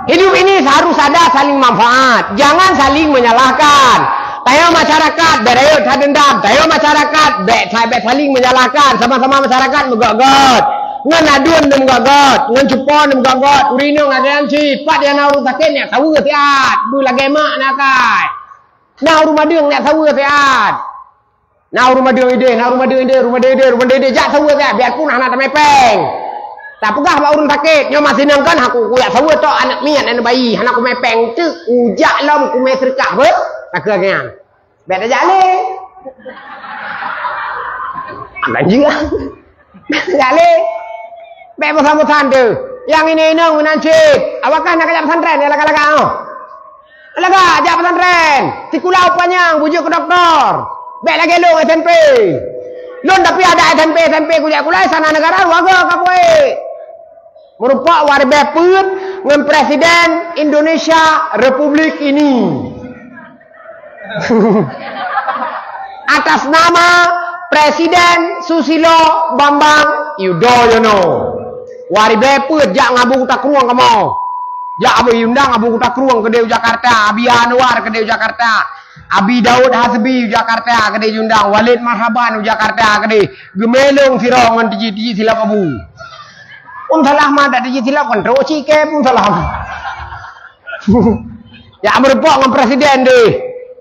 Hidup ini harus ada saling manfaat, jangan saling menyalahkan. Tanyoe masyarakat, bèk rayeuk that deundam. Tanyoe masyarakat, bèk sa-, bèk saling menyalahkan. Sama-sama masyarakat meugöt-göt. Ngon aduen neumeumeugöt-göt, ngon cupo neumeumeugöt-göt. Ureueng inong akai nyan cit, pat nyang na ureueng sakét, neujak saweue siat. Beu lagèe mak neukai. Na ureueng madeueng, neujak saweue siat. Na ureueng madeueng idéh, na ureueng madeueng idéh, ureueng madeueng idéh, ureueng madeueng idéh, jak saweue siat, biarpun hana tamè pèng. Tapeugah bak ureueng sakét, nyoe masih nangkan, aku kujak saweue tok aneuk miet, aneuk bayi, hana kumè pèng, teuk kujak lom kumè seudeukah, beuh, takheun nyan. Bèk tajak lé. Lanjut. Bèk tajak lé. Bèk bosan-bosan tu. Nyang inong-inong meunan cit. Awak kan nak jak pesantren, ya lagak-lagak, oh. Lagak jak pesantren. Sikula upanyang, bujur keu doktor. Bèk lagèe lôn S M P. Lôn tapi ada S M P, S M P kujak sikula, sana negara, warga ka kuék. Meurumpok waribèe peuet ngon Presiden Indonesia Republik ini. Atas nama Presiden Susilo Bambang Yudhoyono. Waribèe peuet jak ngon Abu Kuta Krueng kamoe. Jak Abu Yundang Abu Kuta Krueng keudéh u Jakarta, Abi Anwar keudéh u Jakarta, Abi Daud Hasbi u Jakarta keudéh Yundang, Walid Marhaban u Jakarta keudéh. Geumè lôn sidroe ngon tiji-tiji silop Abu. Pun salah ma, dak tiji silop kan trok cike pun salah. Jak meurumpok ngon presiden deh.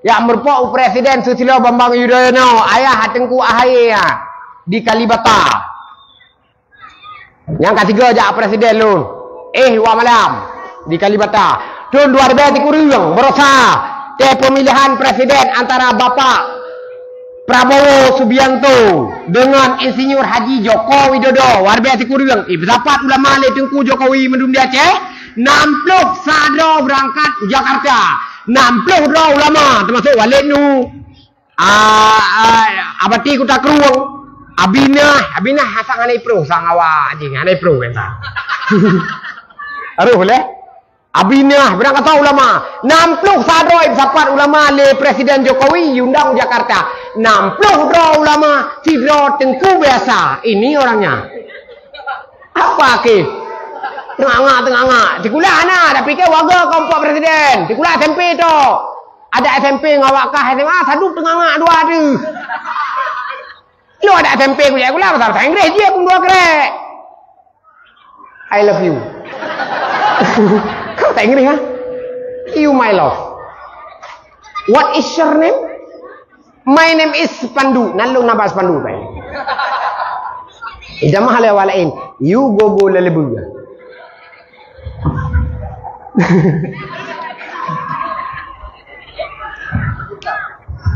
Jak meurumpok u Presiden Susilo Bambang Yudhoyono, ayah Teungku Ahaye, ya, di Kalibata. Nyang katiga jak presiden lôn. Eh, wak malam di Kalibata. Thôn dua ribèe sikureueng, baroesa teu pemilihan presiden antara Bapak Prabowo Subianto dengan Insinyur Haji Joko Widodo. Waribèe sikureueng, eh, beureusapat ulama lé Teungku Jokowi mandum di Aceh. Nam ploh sa droe beurangkat u Jakarta. Nam ploh droe ulama, teumasok Walid Nu, ah, ah, Abati Kuta Krueng, Abinah, Abinah hasang hana iproh sang awak jih, hana iproh bentang. Aroh lé. Abinah, beurangkat ulama. Nam ploh sa droe sapat ulama lé Presiden Jokowi, yundang u Jakarta. Nam ploh droe ulama, sidroe teungku biasa. Ini orangnya. Apa ke? Teungangak, teungangak. Sikula hana, tapi ke warga kompok presiden. Sikula S M P tok. Ada S M P ngon awak kah S M A, sadup teungangak dua tu. Lo ada S M P kujak sikula, bahasa Inggris je pun dua krek. I love you. Kau tak Inggris, ha? You my love. What is your name? My name is Pandu. Nalung nabas Pandu, pai. Ijamah lé awak lain. You go go lelebu.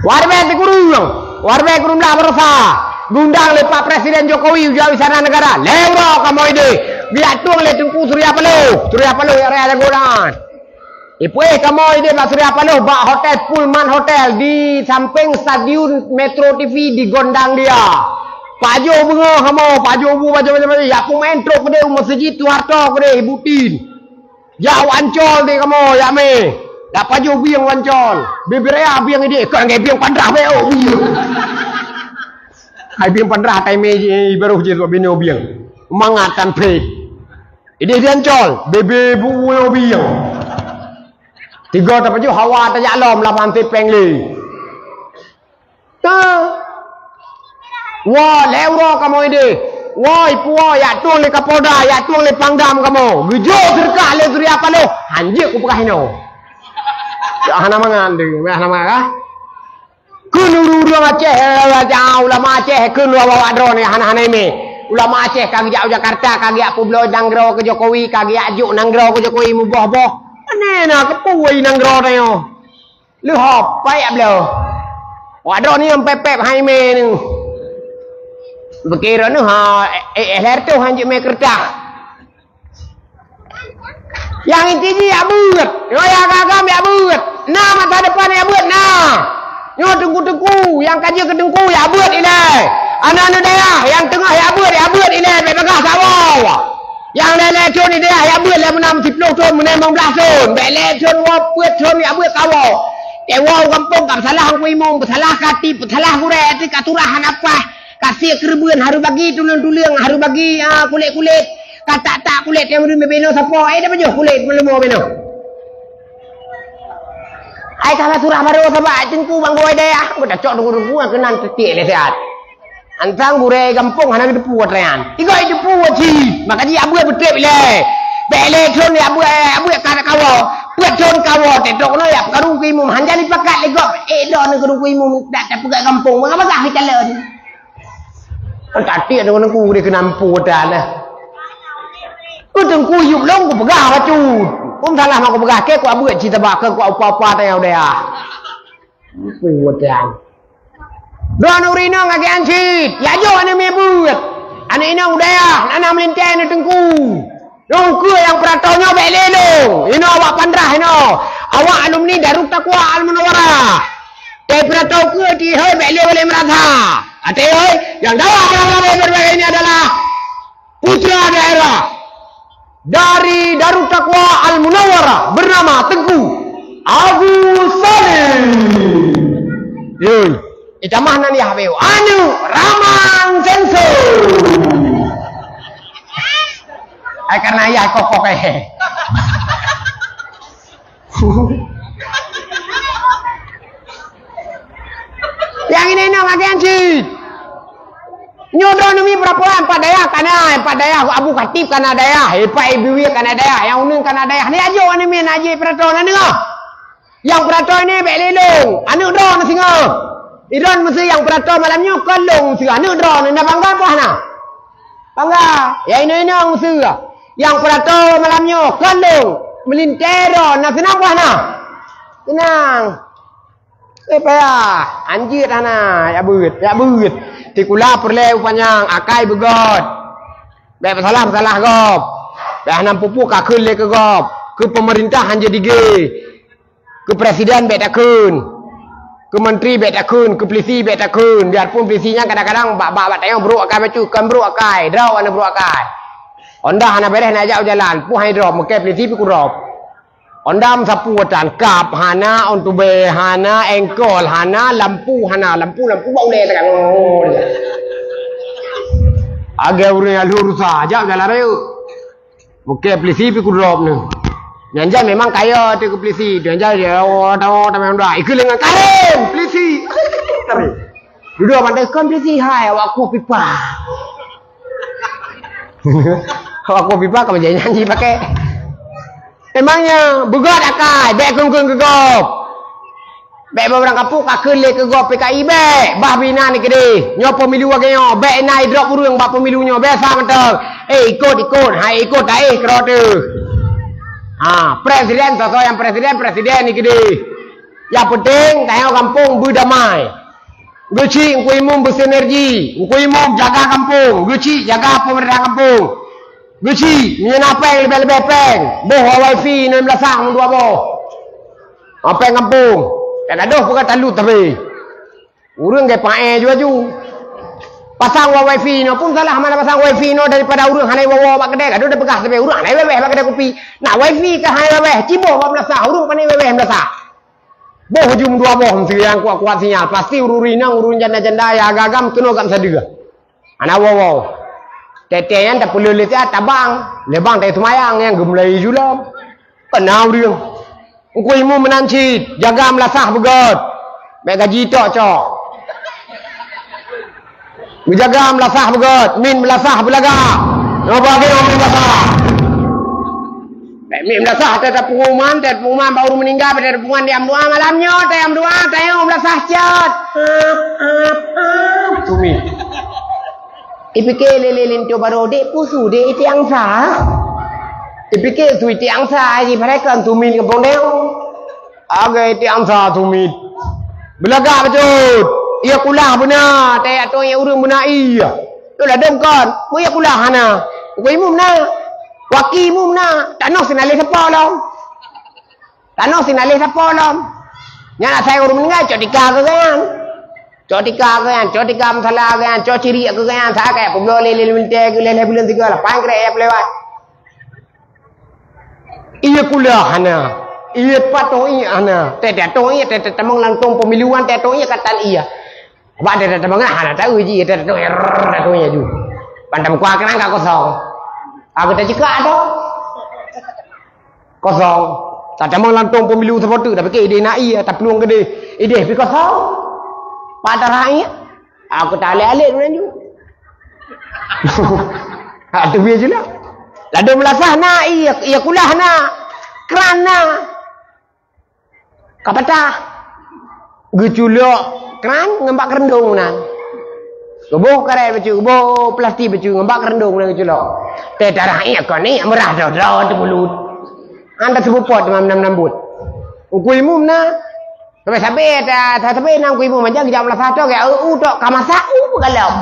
Warbe di guru, warbe guru belah berusaha. Gundang lé Pak Presiden Jokowi ujoe istana negara. Lewro kamoe deh. Biak tueng lé Teungku Surya Paloh. Surya Paloh ya raya jagoan. Ipuéh kamoe idéh bak Surya Paloh bak hotel Pullman Hotel di sampéng stadion Metro T V di Gondang dia. Pajoh beungoh kamoe, pajoh bu, pajoh, pajoh, pajoh. Yak peumain trok keudéh u Meuseujid Soeharto keudéh, Ibu Tin. Jak u Ancol deh kamoe, yak mé. Dak pajoh bieng u Ancol. Bibiraya bieng idéh, kon lagèe bieng pandrah bèk, oh, bieng. Hai bieng pandrah tai mé ji, baroh ji sok binoe bieng. Mangat tan phet. Idéh di Ancol, bebe bu uyo bieng. Tiga tapajoh hawa tajak lom lapan sipeng lé. Teuh. Woe, lhèe uroe kamoe idéh. Woe, ipuwoe, yak tueng lé Kapolda, yak tueng lé Pangdam kamoe. Geujok seudeukah lé Surya Paloh. Hanjeuet kupeugah inoe. Yak hana mangat deh, hana mangat kah? Kheun ureueng Aceh, eh, ulama Aceh, kheun awak-awak droeneuh hana-hana imé. Ulama Aceh ka geujak u Jakarta, ka geujak peubloe nanggroe keu Jokowi, ka geujak jok nanggroe keu Jokowi muboh-boh. Pane na keupeue nanggroe tanyoe? Leuhop, payah bloe. Awak droeneuh nyang pép-pép hai imé nyoe. Beukira neuh, ha, eh, eh, eh, lhèe reutôh han jeuet mé keureutah. Nyang inti jih yak beuet. Nyoe nyang agam yak beuet. Na masa depan yak beuet na. Nyoe teungku-teungku nyang ka jeuet keu teungku yak beuet ilèe. Aneuk-aneuk dayah nyang teungoh yak beuet, yak beuet ilèe bèk peugah sawoe. Nyang lhèe-lhèe thôn di dayah yak beuet lhèe meunan siplôh thôn, meunan limong blaih thôn. Bèk lhèe thôn woe peuet thôn yak beuet sawoe. Teuwoe u gampông ka peusalah teungku imum, peusalah khatib, peusalah gurèe, ka surah hana paih. Ka sie keureubeuen harôh bagi tuleueng-tuleueng, harôh bagi, ah, kulét-kulét. Ka tak-tak kulét nyang meureume binoe sapo, eh, dah pajoh kulét meuleumo binoe. Ai ka surah barô saban, ai teungku bang buai dayah, beutacok teungku-teungku nyang keunan teutiek lé siat. Antang gurèe gampông hana geuteupeue atra nyan. Tiga geuteupeue cit, maka jih abeuet beutép ilèe. Bèk lé thôn ya abeuet, eh, abeuet ka kawoe. Peuet thôn kawoe, teutrok keunoe ya peukaru keu imum. Han jadi pakat lé gob, eh, droeneuh karu keu imum, dak tapeugah gampông, meuga-meuga geucalon. Kan tak tiek deungon aku dikeunan pu dah lah. Ku teungku yup lôn kupeugah bacut. Kum salah mak kupeugah, keu ku abeuet cit taba, keu ku apa-apa tayau dayah. Pu dah. Dua nuri nong agian cit. Ya jo aneuk mie buet. Aneuk inong dayah, aneuk meulintèe aneuk teungku. Nyoe keuh nyang peuratoe nyoe bèk lé lôn. Inoe awak Pandrah inoe. Awak alumni Darut Taqwa Al Munawwarah. Teupeuratoe keuh tihôi bèk lé Balai Meurata. Até hôi, nyang dawa nyang ramé berbahaya ini adalah putra daerah dari Darut Taqwa Al Munawwarah bernama Teungku Agus Salim. Yoi. Itamah nan yah beu. Anu, Raman Senso. Ai, karena yah kokok, eh. Nyang ini nang agen cit. Nyoe droeneuh mi peuratoe empat dayah kana, empat dayah Abu Khatib kana dayah, empat ibu kana dayah, nyang uneun kana dayah. Ni ajo aneuk mi na ji peuratoe na deungoe. Nyang peuratoe ni bèk lé lôn, aneuk droeneuh singoh. Idroeneuh meuseu nyang peuratoe malam nyoe kon lôn meuseu, aneuk droeneuh na bangga boh na. Bangga, ya inong-inong meuseu. Nyang peuratoe malam nyoe kon lôn, meulintèe droeneuh na seunang boh na. Seunang. Eh payah, anjeut hana, ya beuet, ya beuet. Tikula peureulèe upanyang, akai beugöt. Bèk peusalah-peusalah gob. Bèk hana peue-peue ka kheun lé keu gob. Keu peumeurintah hanjeuet digé. Keu presiden bèk takheun. Keu menteri bèk takheun, keu polisi bèk takheun. Biarpun polisi nyan kadang-kadang bak, bak, bak tanyoe brôk akai bacut, kon brôk akai, droe hana brôk akai. Honda hana bèrèh na jak u jalan, peue hai drop, meukai polisi pih kudrop. Honda meusapu atan, kap hana, on tube hana, engkol hana, lampu hana, lampu, lampu bak ulèe teuk. Agak ureueng nyang lheueh rusa, jak jalan raya. Meukai polisi pih kudrop nyoe. Nyan jan memang kaya teuh keu polisi. Nyan jan dia, oh, tahu, tahu, tahu. Ikeu lengan, "Karim, polisi." Karim. Duduk pandai, "Kon polisi, hai, awak kuah pipa." Awak kupipa ka meunyan nyan jipakai. Emangnya beugöt akai, bèk kheun-kheun keu gob. Bèk barangkapeue ka kheun lé keu gob P K I bèk, bah bina ni keudeh. Nyoe pemilu lagèe nyoe, bèk na idrop ureueng bak pemilu nyoe, biasa mantong. Eh, ikot, ikot, hai ikot, taéh keudroe teuh. Ha, presiden, soe-soe nyang presiden, presiden ni keudeh. Nyang penting, tanyoe gampông beudamai. Geuchik Teungku Imum beusinergi, Teungku Imum jaga gampông, geuchik jaga pemerintah gampông. Geuchik, meunyoe na péng leubeh-leubeh péng, boh wifi inoe meulasah meudua boh. Ha, péng gampông. Kadang doh peugah talut tapi. Ureueng gèt paéh ju-aju. Pasang wifi inoe pun salah, mana pasang wifi inoe daripada ureueng hana woe-woe bak keudè, kadang tapeugah tapi ureueng hana wèh-wèh bak keudè kupi. Na wifi ka hana wèh-wèh, ciboh bak meulasah, ureueng pane wèh-wèh meulasah. Boh ju meudua boh meuseu nyang kuat-kuat sinyal. Pasti ureueng inong, ureueng janda-janda nyang agam-agam keunoe gam sadeue. Hana woe-woe. Tètè nyan tapeuleueh lé siat tabang. Lé bang tai seumayang nyang geumulai ju lom. Keunan ureueng. Teungku Imum meunan cit, jaga meulasah beugöt. Bèk gaji tok cok. Geujaga meulasah beugöt, miet meulasah beulagak. Nyoe bagi ureueng meulasah. Bèk miet meulasah, teuh tapengumuman, teuh tapengumuman bak ureueng meuninggai, bèk teuh tapengumuman di M dua malam nyoe, teuh M dua, teuh meulasah cot. Ap, ap, ap. Tumiet. Ipike lé-lé linto barô, dek pusu, dek itiang sa. Ipike su itiang sa, jiparekan tumiet ngon pondeng. Agak itiang sa tumiet. Beulagak bacut. Iya kulah beuna, teuh atong iya ureueng beuna iya. Yoh ladôm kon, mu iya kulah hana. Teungku Imum na. Waki Imum na. Tanoh sinaleh sapo lom. Tanoh sinaleh sapo lom. Nyan asai ureueng meuninggai cok tika keu gobnyan. Cok tika keu gobnyan, cok tika meusala keu gobnyan, cok ciriek keu gobnyan, sakai peubloe lé-lé militè keu lhèe-lhèe buleuen sigoe lapan krek ya peulewat. Iya kulah hana. Iya patong iya hana. Teuh-teuh tong iya, teuh-teuh tamong lam tong pemiluan, teuh tong iya katan iya. Bak teuh-teuh tamong hana tahu ji, teuh-teuh tong iya, rrrr, tong iya ju. Ban tameukuah keunan ka kosong. Aku teuh cekak tu. Kosong. Tatamong lam tong pemilu saboh teuk, tapi idéh na ié, taplueng keudéh. Idéh pi kosong. Pat tarah ié. Aku tak alek-alek dulu lanjut. Ha, tu biar je lah. Ladôm meulasah na ié, ié kulah na. Kran na. Ka patah. Geuculok kran ngon bak keurendong nan. Geuboh karet bacut, geuboh plastik bacut ngon bak keurendong nan geuculok. Teuh tarah ié kon ié meurah droe-droe teuh bulut. Hana teupeupot teuma nam-nam buet. Teungku Imum na. Sabe-sabe ta-, ta-, sabe na Teungku Imum aja geujak meulasah tok, geujak eu tok ka masak u peugalom.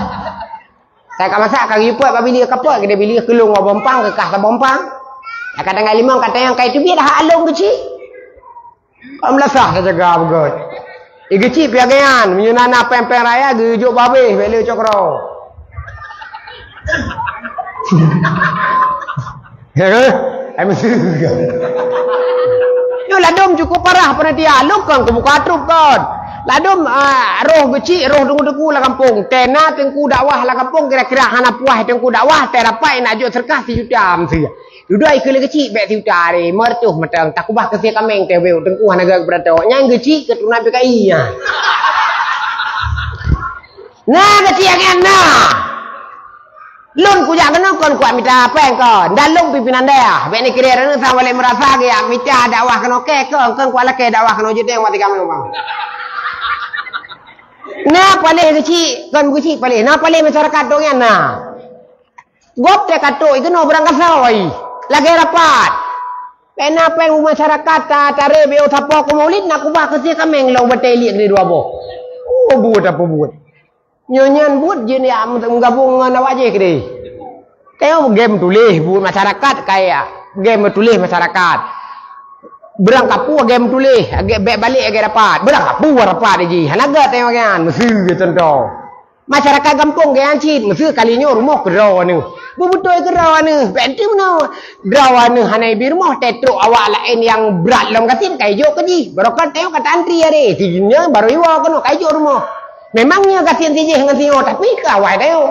Ka masak ka geupot bak biléh ka pot, keudéh biléh keulong wa bompang, keukah sa bompang. Ka tanggai limong ka tayang kai teubiet dah along keuchik. Ka meulasah tajaga beugöt. Igeuchik piagaian, meunyoe na, na péng-péng raya geujok babeh, bèk le cok keudroe. Ya kan? Ai meusiga. Nyoe ladôm cukup parah panitia. Lôn kon kubuka trup kon. Ladôm, ah, roh geuchik, roh teungku-teungku lam gampông. Teuh na teungku dakwah lam gampông kira-kira hana puas teungku dakwah, teuh rapat nak jok seudeukah sijuta meusiga. Dudoe ikeu lé geuchik bèk sijuta re, meureutoh mantong. Takubah keusie kaméng teuh bèk teungku hana gak beurato. Nyang geuchik keuturonan P K I nyan. Na geuchik nyan na. Lôn kujak keunoe kon kuat mita péng kon. Dan lôn pimpinan dayah. Bèk ni kira droeneuh sang walek meurasa geujak mita dakwah keunoe kèe kon, kon kuat lakèe dakwah keunoe jiteng mati kamoe bang. Na paléh geuchik, kon geuchik paléh. Na paléh masyarakat dong nyan na. Gob teuh ka trok ikeunoe beurangkasoe. Lagèe rapat. Bèk na péng u masyarakat ta-, taré bèk u sapoh keu maulid na kubah keusie kaméng lom batèe liek keudua boh. Oh, buet apa buet. Nyoe nyan buet jeuet ya meugabong ngon awak jih keudeh. Tengok game tuléh buet masyarakat kaya. Game tuléh masyarakat. Beurangkapeue game tuléh, agak bèk balek agak rapat. Beurangkapeue rapat jih. Hana gèt tengok nyan. Meusu contoh. Masyarakat gampông geuyan cit, meusu kali nyoe rumoh keudroe neuh. Beubeutôi keudroe neuh, bèk teuh meunoe. Droe neuh hana ibi rumoh, teutrok awak laén nyang brat lom gasien ka ijok keu jih. Barokon tengok ka antri aré, si nyoe barô iwoe keunoe ka ijok rumoh. Memang nyoe gasien si jih ngon si nyoe, tapi keu awai tengok.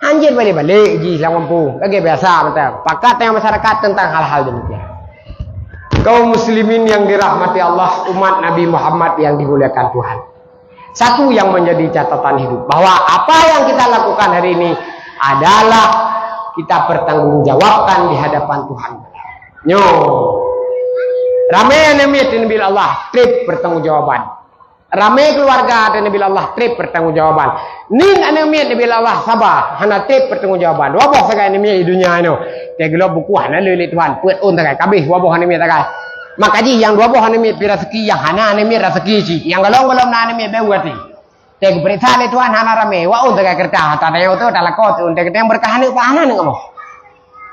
Hanjeuet balek-balek jih lam gampông, lagèe biasa mantong. Pakat tengok masyarakat tentang hal-hal demikian. Kaum muslimin yang dirahmati Allah, umat Nabi Muhammad yang dimuliakan Tuhan. Satu yang menjadi catatan hidup, bahwa apa yang kita lakukan hari ini adalah Kita pertanggungjawabkan di hadapan Tuhan. Nyoe. Ramé aneuk miet neubi lé Allah, treb pertanggungjawaban. Ramé keuluwarga neubi lé Allah, treb pertanggungjawaban. Ning aneuk miet neubi lé Allah, saba, hana treb pertanggungjawaban. Dua boh sagai aneuk miet di dunia nyoe. Teuh geulop buku hana le lé Tuhan, peuet ôn sagai, kabeh dua boh aneuk miet sagai. Maka jih nyang dua boh aneuk miet pi raseuki, nyang hana aneuk miet raseuki cit. Nyang golom-golom na aneuk miet beu até. Teuh geupeuriksa lé Tuhan hana ramé, wak ôn sagai keureutah, ata tanyoe tu talakoe tu, teuh geutanyoe beureukat aneuk, bah hana aneuk kamoe.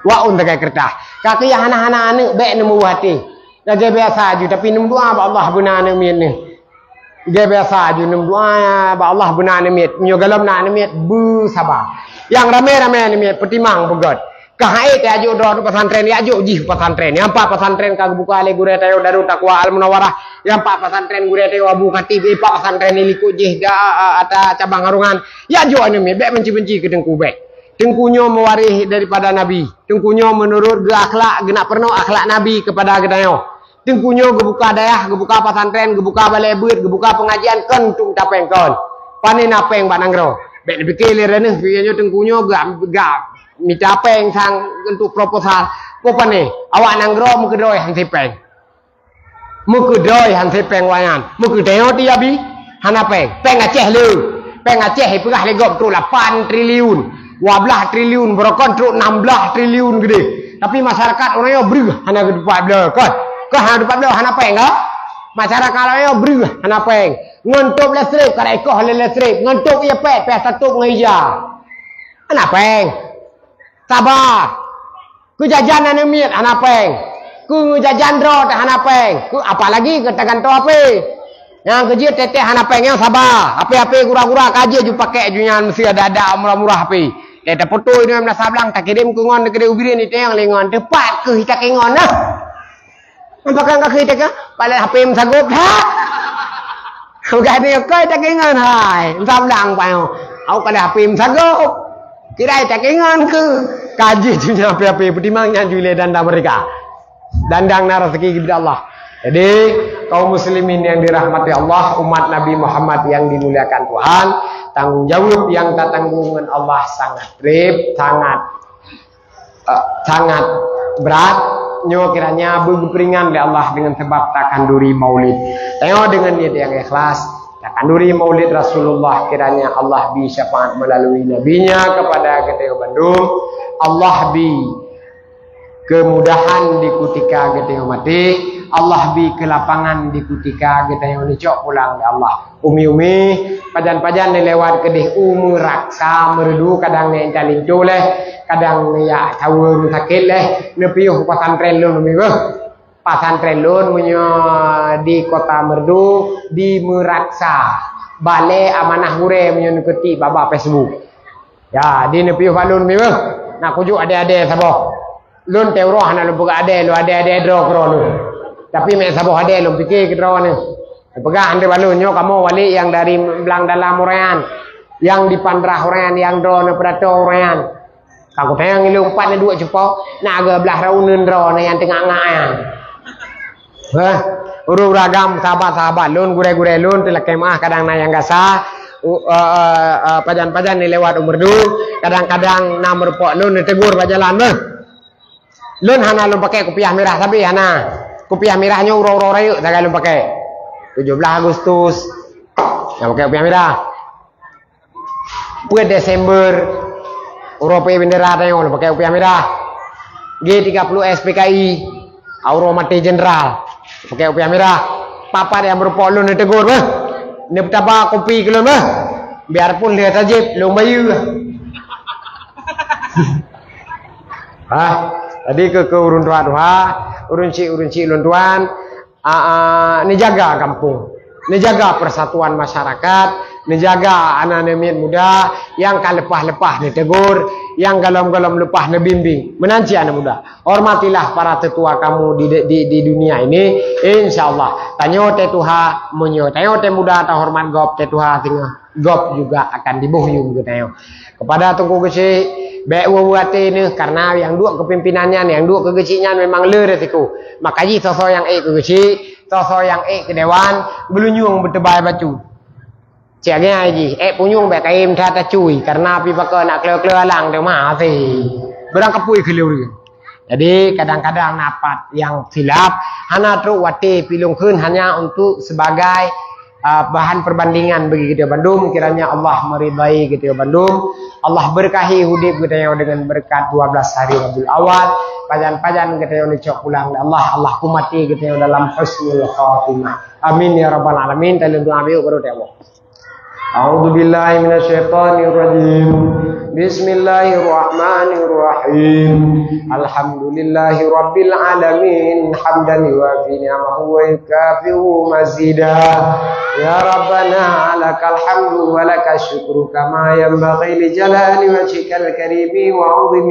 Wak ôn sagai keureutah. Ka keuh nyang hana-hana aneuk bék neumeuwah até. Lagée biasa ju, tapi neumeudoa bak Allah beuna aneuk miet nyoe. Lagée biasa ju neumeudoa bak Allah beuna aneuk miet. Nyoe golom na aneuk miet beusaba. Nyang ramé-ramé aneuk miet peutimang beugét. Ka hai teuh ajok droe u pesantren, ya jok jih u pesantren. Nyang pat pesantren ka geubuka lé gurée tanyoe Darut Taqwa Al Munawwarah. Nyang pat pesantren gurée tanyoe Abu Khatib, eh, pat pesantren di likot jih da, a, ata cabang Harungan. Ya jok aneuk miet, bék benci-benci keu teungku bék. Teungku nyoe meuwaréh daripada Nabi. Teungku nyoe meunurot geu akhlak, geunak peurunoe akhlak Nabi keupada geutanyoe. Teungku nyoe geubuka dayah, geubuka pesantren, geubuka balée beuet, geubuka peungajian kon untuk tapéng kon. Pané na péng bak nanggroe. Bék neupiké lé reuneuh, piké nyoe teungku nyoe gak, gak mita péng sang untuk proposal. Peue pané, awak nanggroe meukeudroe han sé péng. Meukeudroe han sé péng awaknyan. Meukeudroe di Abi, hana péng. Péng Aceh le. Péng Aceh ipeugah lé gob trok lapan triliun. Dua blaih triliun, beurokon trok nam blaih triliun geudeh. Tapi masyarakat ureuëng nyoe breuh hana geutupat bloe, kon? Kon hana tupat bloe, hana péng, kon? Masyarakat ureuëng nyoe breuh hana péng. Ngon top listrik, kada ikoh lé listrik. Ngon top ie pet, pih tatop ngon ija. Hana péng. Saba. Keu jajan aneuk miet hana péng. Keu jajan droe teuh hana péng. Keu apalagi keu tagantoe H P. Nyang keujeuet teuh-teuh hana péng, nyang saba. H P-H P gura-gura ka jeuet ju pakèk ju nyan, meusti ada-ada murah-murah H P. Teuh taputôi nyoe meunasah blang, takirém keu ngon, takirém u Bireuen, iteueng lé ngon. Teupat keuh itakirém ngon nah. Pakon ka keuh itakirém? Padahai H P meusagôp that. Bukan dia koi takirém ngon hai. Meusah blang payoh. Awak kada H P meusagôp. Kira itakirém ngon keuh. Ka jeuet ju nyan H P-H P peutimang nyan ju ilée dandang meureuka. Dandang na raseuki geubri Allah. Jadi, kaum muslimin yang dirahmati Allah, umat Nabi Muhammad yang dimuliakan Tuhan, tanggung jaweueb nyang tatanggung ngon Allah sangat treb, sangat, eh, sangat brat. Nyoe kiranya beugeupeuringan lé Allah deungon sabab takhanduri maulid. Tanyoe deungon niet nyang ikhlas, takhanduri maulid Rasulullah, kiranya Allah bi syafaat melalui nabinya kepada geutanyoe bandum. Allah bi kemudahan di kutika geutanyoe maté, Allah bi keulapangan di kutika geutanyoe neucok pulang lé Allah. Umi-umi, pajan-pajan neulewat keudeh u Meuraksa Meureudu, kadang nyan intat linto leh, kadang jak saweue sakét leh, neupiôh pesantren lôn umi beuh. Pesantren lôn meunyoe di Kota Meureudu, di Meuraksa. Balée Amanah Gurée meunyoe neukeutik bak-bak Facebook. Ya, di neupiôh bak lôn umi beuh. Nak kujok adé-adé saboh. Lôn teuh uroe hana lôn peugah adé lôn, adé-adé droe keudroe lôn. Tapi meusaboh adé lôn piké keudroe nyoe. Peugah hana bak lôn nyoe kamoe wali nyang dari Blang Dalam uroe nyan, nyang di Pandrah uroe nyan, nyang droeneuh Peurato uroe nyan. Ka kutanyong ilôn pat neuduek cupo, na geuh blah raun droeneuh nyang teungak ngak nyan. Heh, ureuëng agam sahabat-sahabat lôn, gurée-gurée lôn, teulakée meuah kadang na nyang gasa, u-, eh, eh, eh, pajan-pajan neulewat u Meureudu, kadang-kadang na meurumpok lôn neutegur bak jalan beuh. Lôn hana lôn pakai kupiah mirah sabe hana. Kupiah mirah nyoe uroe-uroe rayeuk sagai lôn pakai. Tujoh blaih Agustus, nyang pakai kupiah mirah. Peuet Desember, uroe peuet bendera tanyoe lôn pakai kupiah mirah. G tiga puluh S P K I, uroe maté jenderal, pakai kupiah mirah. Papat nyang meurumpok lôn neutegur beuh. Neutaba kupi keu lôn beuh. Biarpun lheueh tajép lôn bayeue. Hah, jadi keu, keu ureuëng tuha-tuha, ureuëng chik-ureuëng chik lôn tuan, a, a, neujaga gampông, neujaga persatuan masyarakat, neujaga aneuk-aneuk miet muda, nyang ka leupah-leupah neutegur, nyang golom-golom leupah neubimbing. Meunan cit aneuk muda, hormatilah para tetua kamu di, di, di dunia ini, insya Allah. Tanyoe teuh tuha, meunyoe tanyoe teuh muda tahoreumat gob, teuh tuha singoh gob juga akan diboh yum geutanyoe. Kepada Teungku Geuchik, bék woe-woe até neuh, karena nyang duek keu pimpinan nyan, nyang duek keu geuchik nyan memang le resiko. Maka jih soe-soe nyang ék keu geuchik, soe-soe nyang ék keu dewan, beulunyueng beuteubai bacut. Cit lagée jih, ék punyueng bék kayém that tacui, karena pih pakon nak kleu-kleu alang teuma até. Beurangkapui keu lé ureuëng. Jadi kadang-kadang na pat nyang silap, hana trok watée pilong kheun hanya untuk sebagai, ah, bahan perbandingan bagi kita bandum. Kiranya Allah meridai kita bandum. Allah berkahi udeb kita dengan berkat dua belas hari Rabiul Awal. Pajan-pajan kita yang dicok pulang oleh Allah. Allah kumati kita dalam husnul khatimah. Amin ya rabbal alamin. Taleueng doa baru tengok. أعوذ بالله من الشيطان الرجيم. بسم الله الرحمن الرحيم. الحمد لله رب العالمين، حمدا يوافي نعمه ويكافئ مزيده. يا ربنا لك الحمد ولك الشكر كما ينبغي لجلال وجهك الكريم وعظيم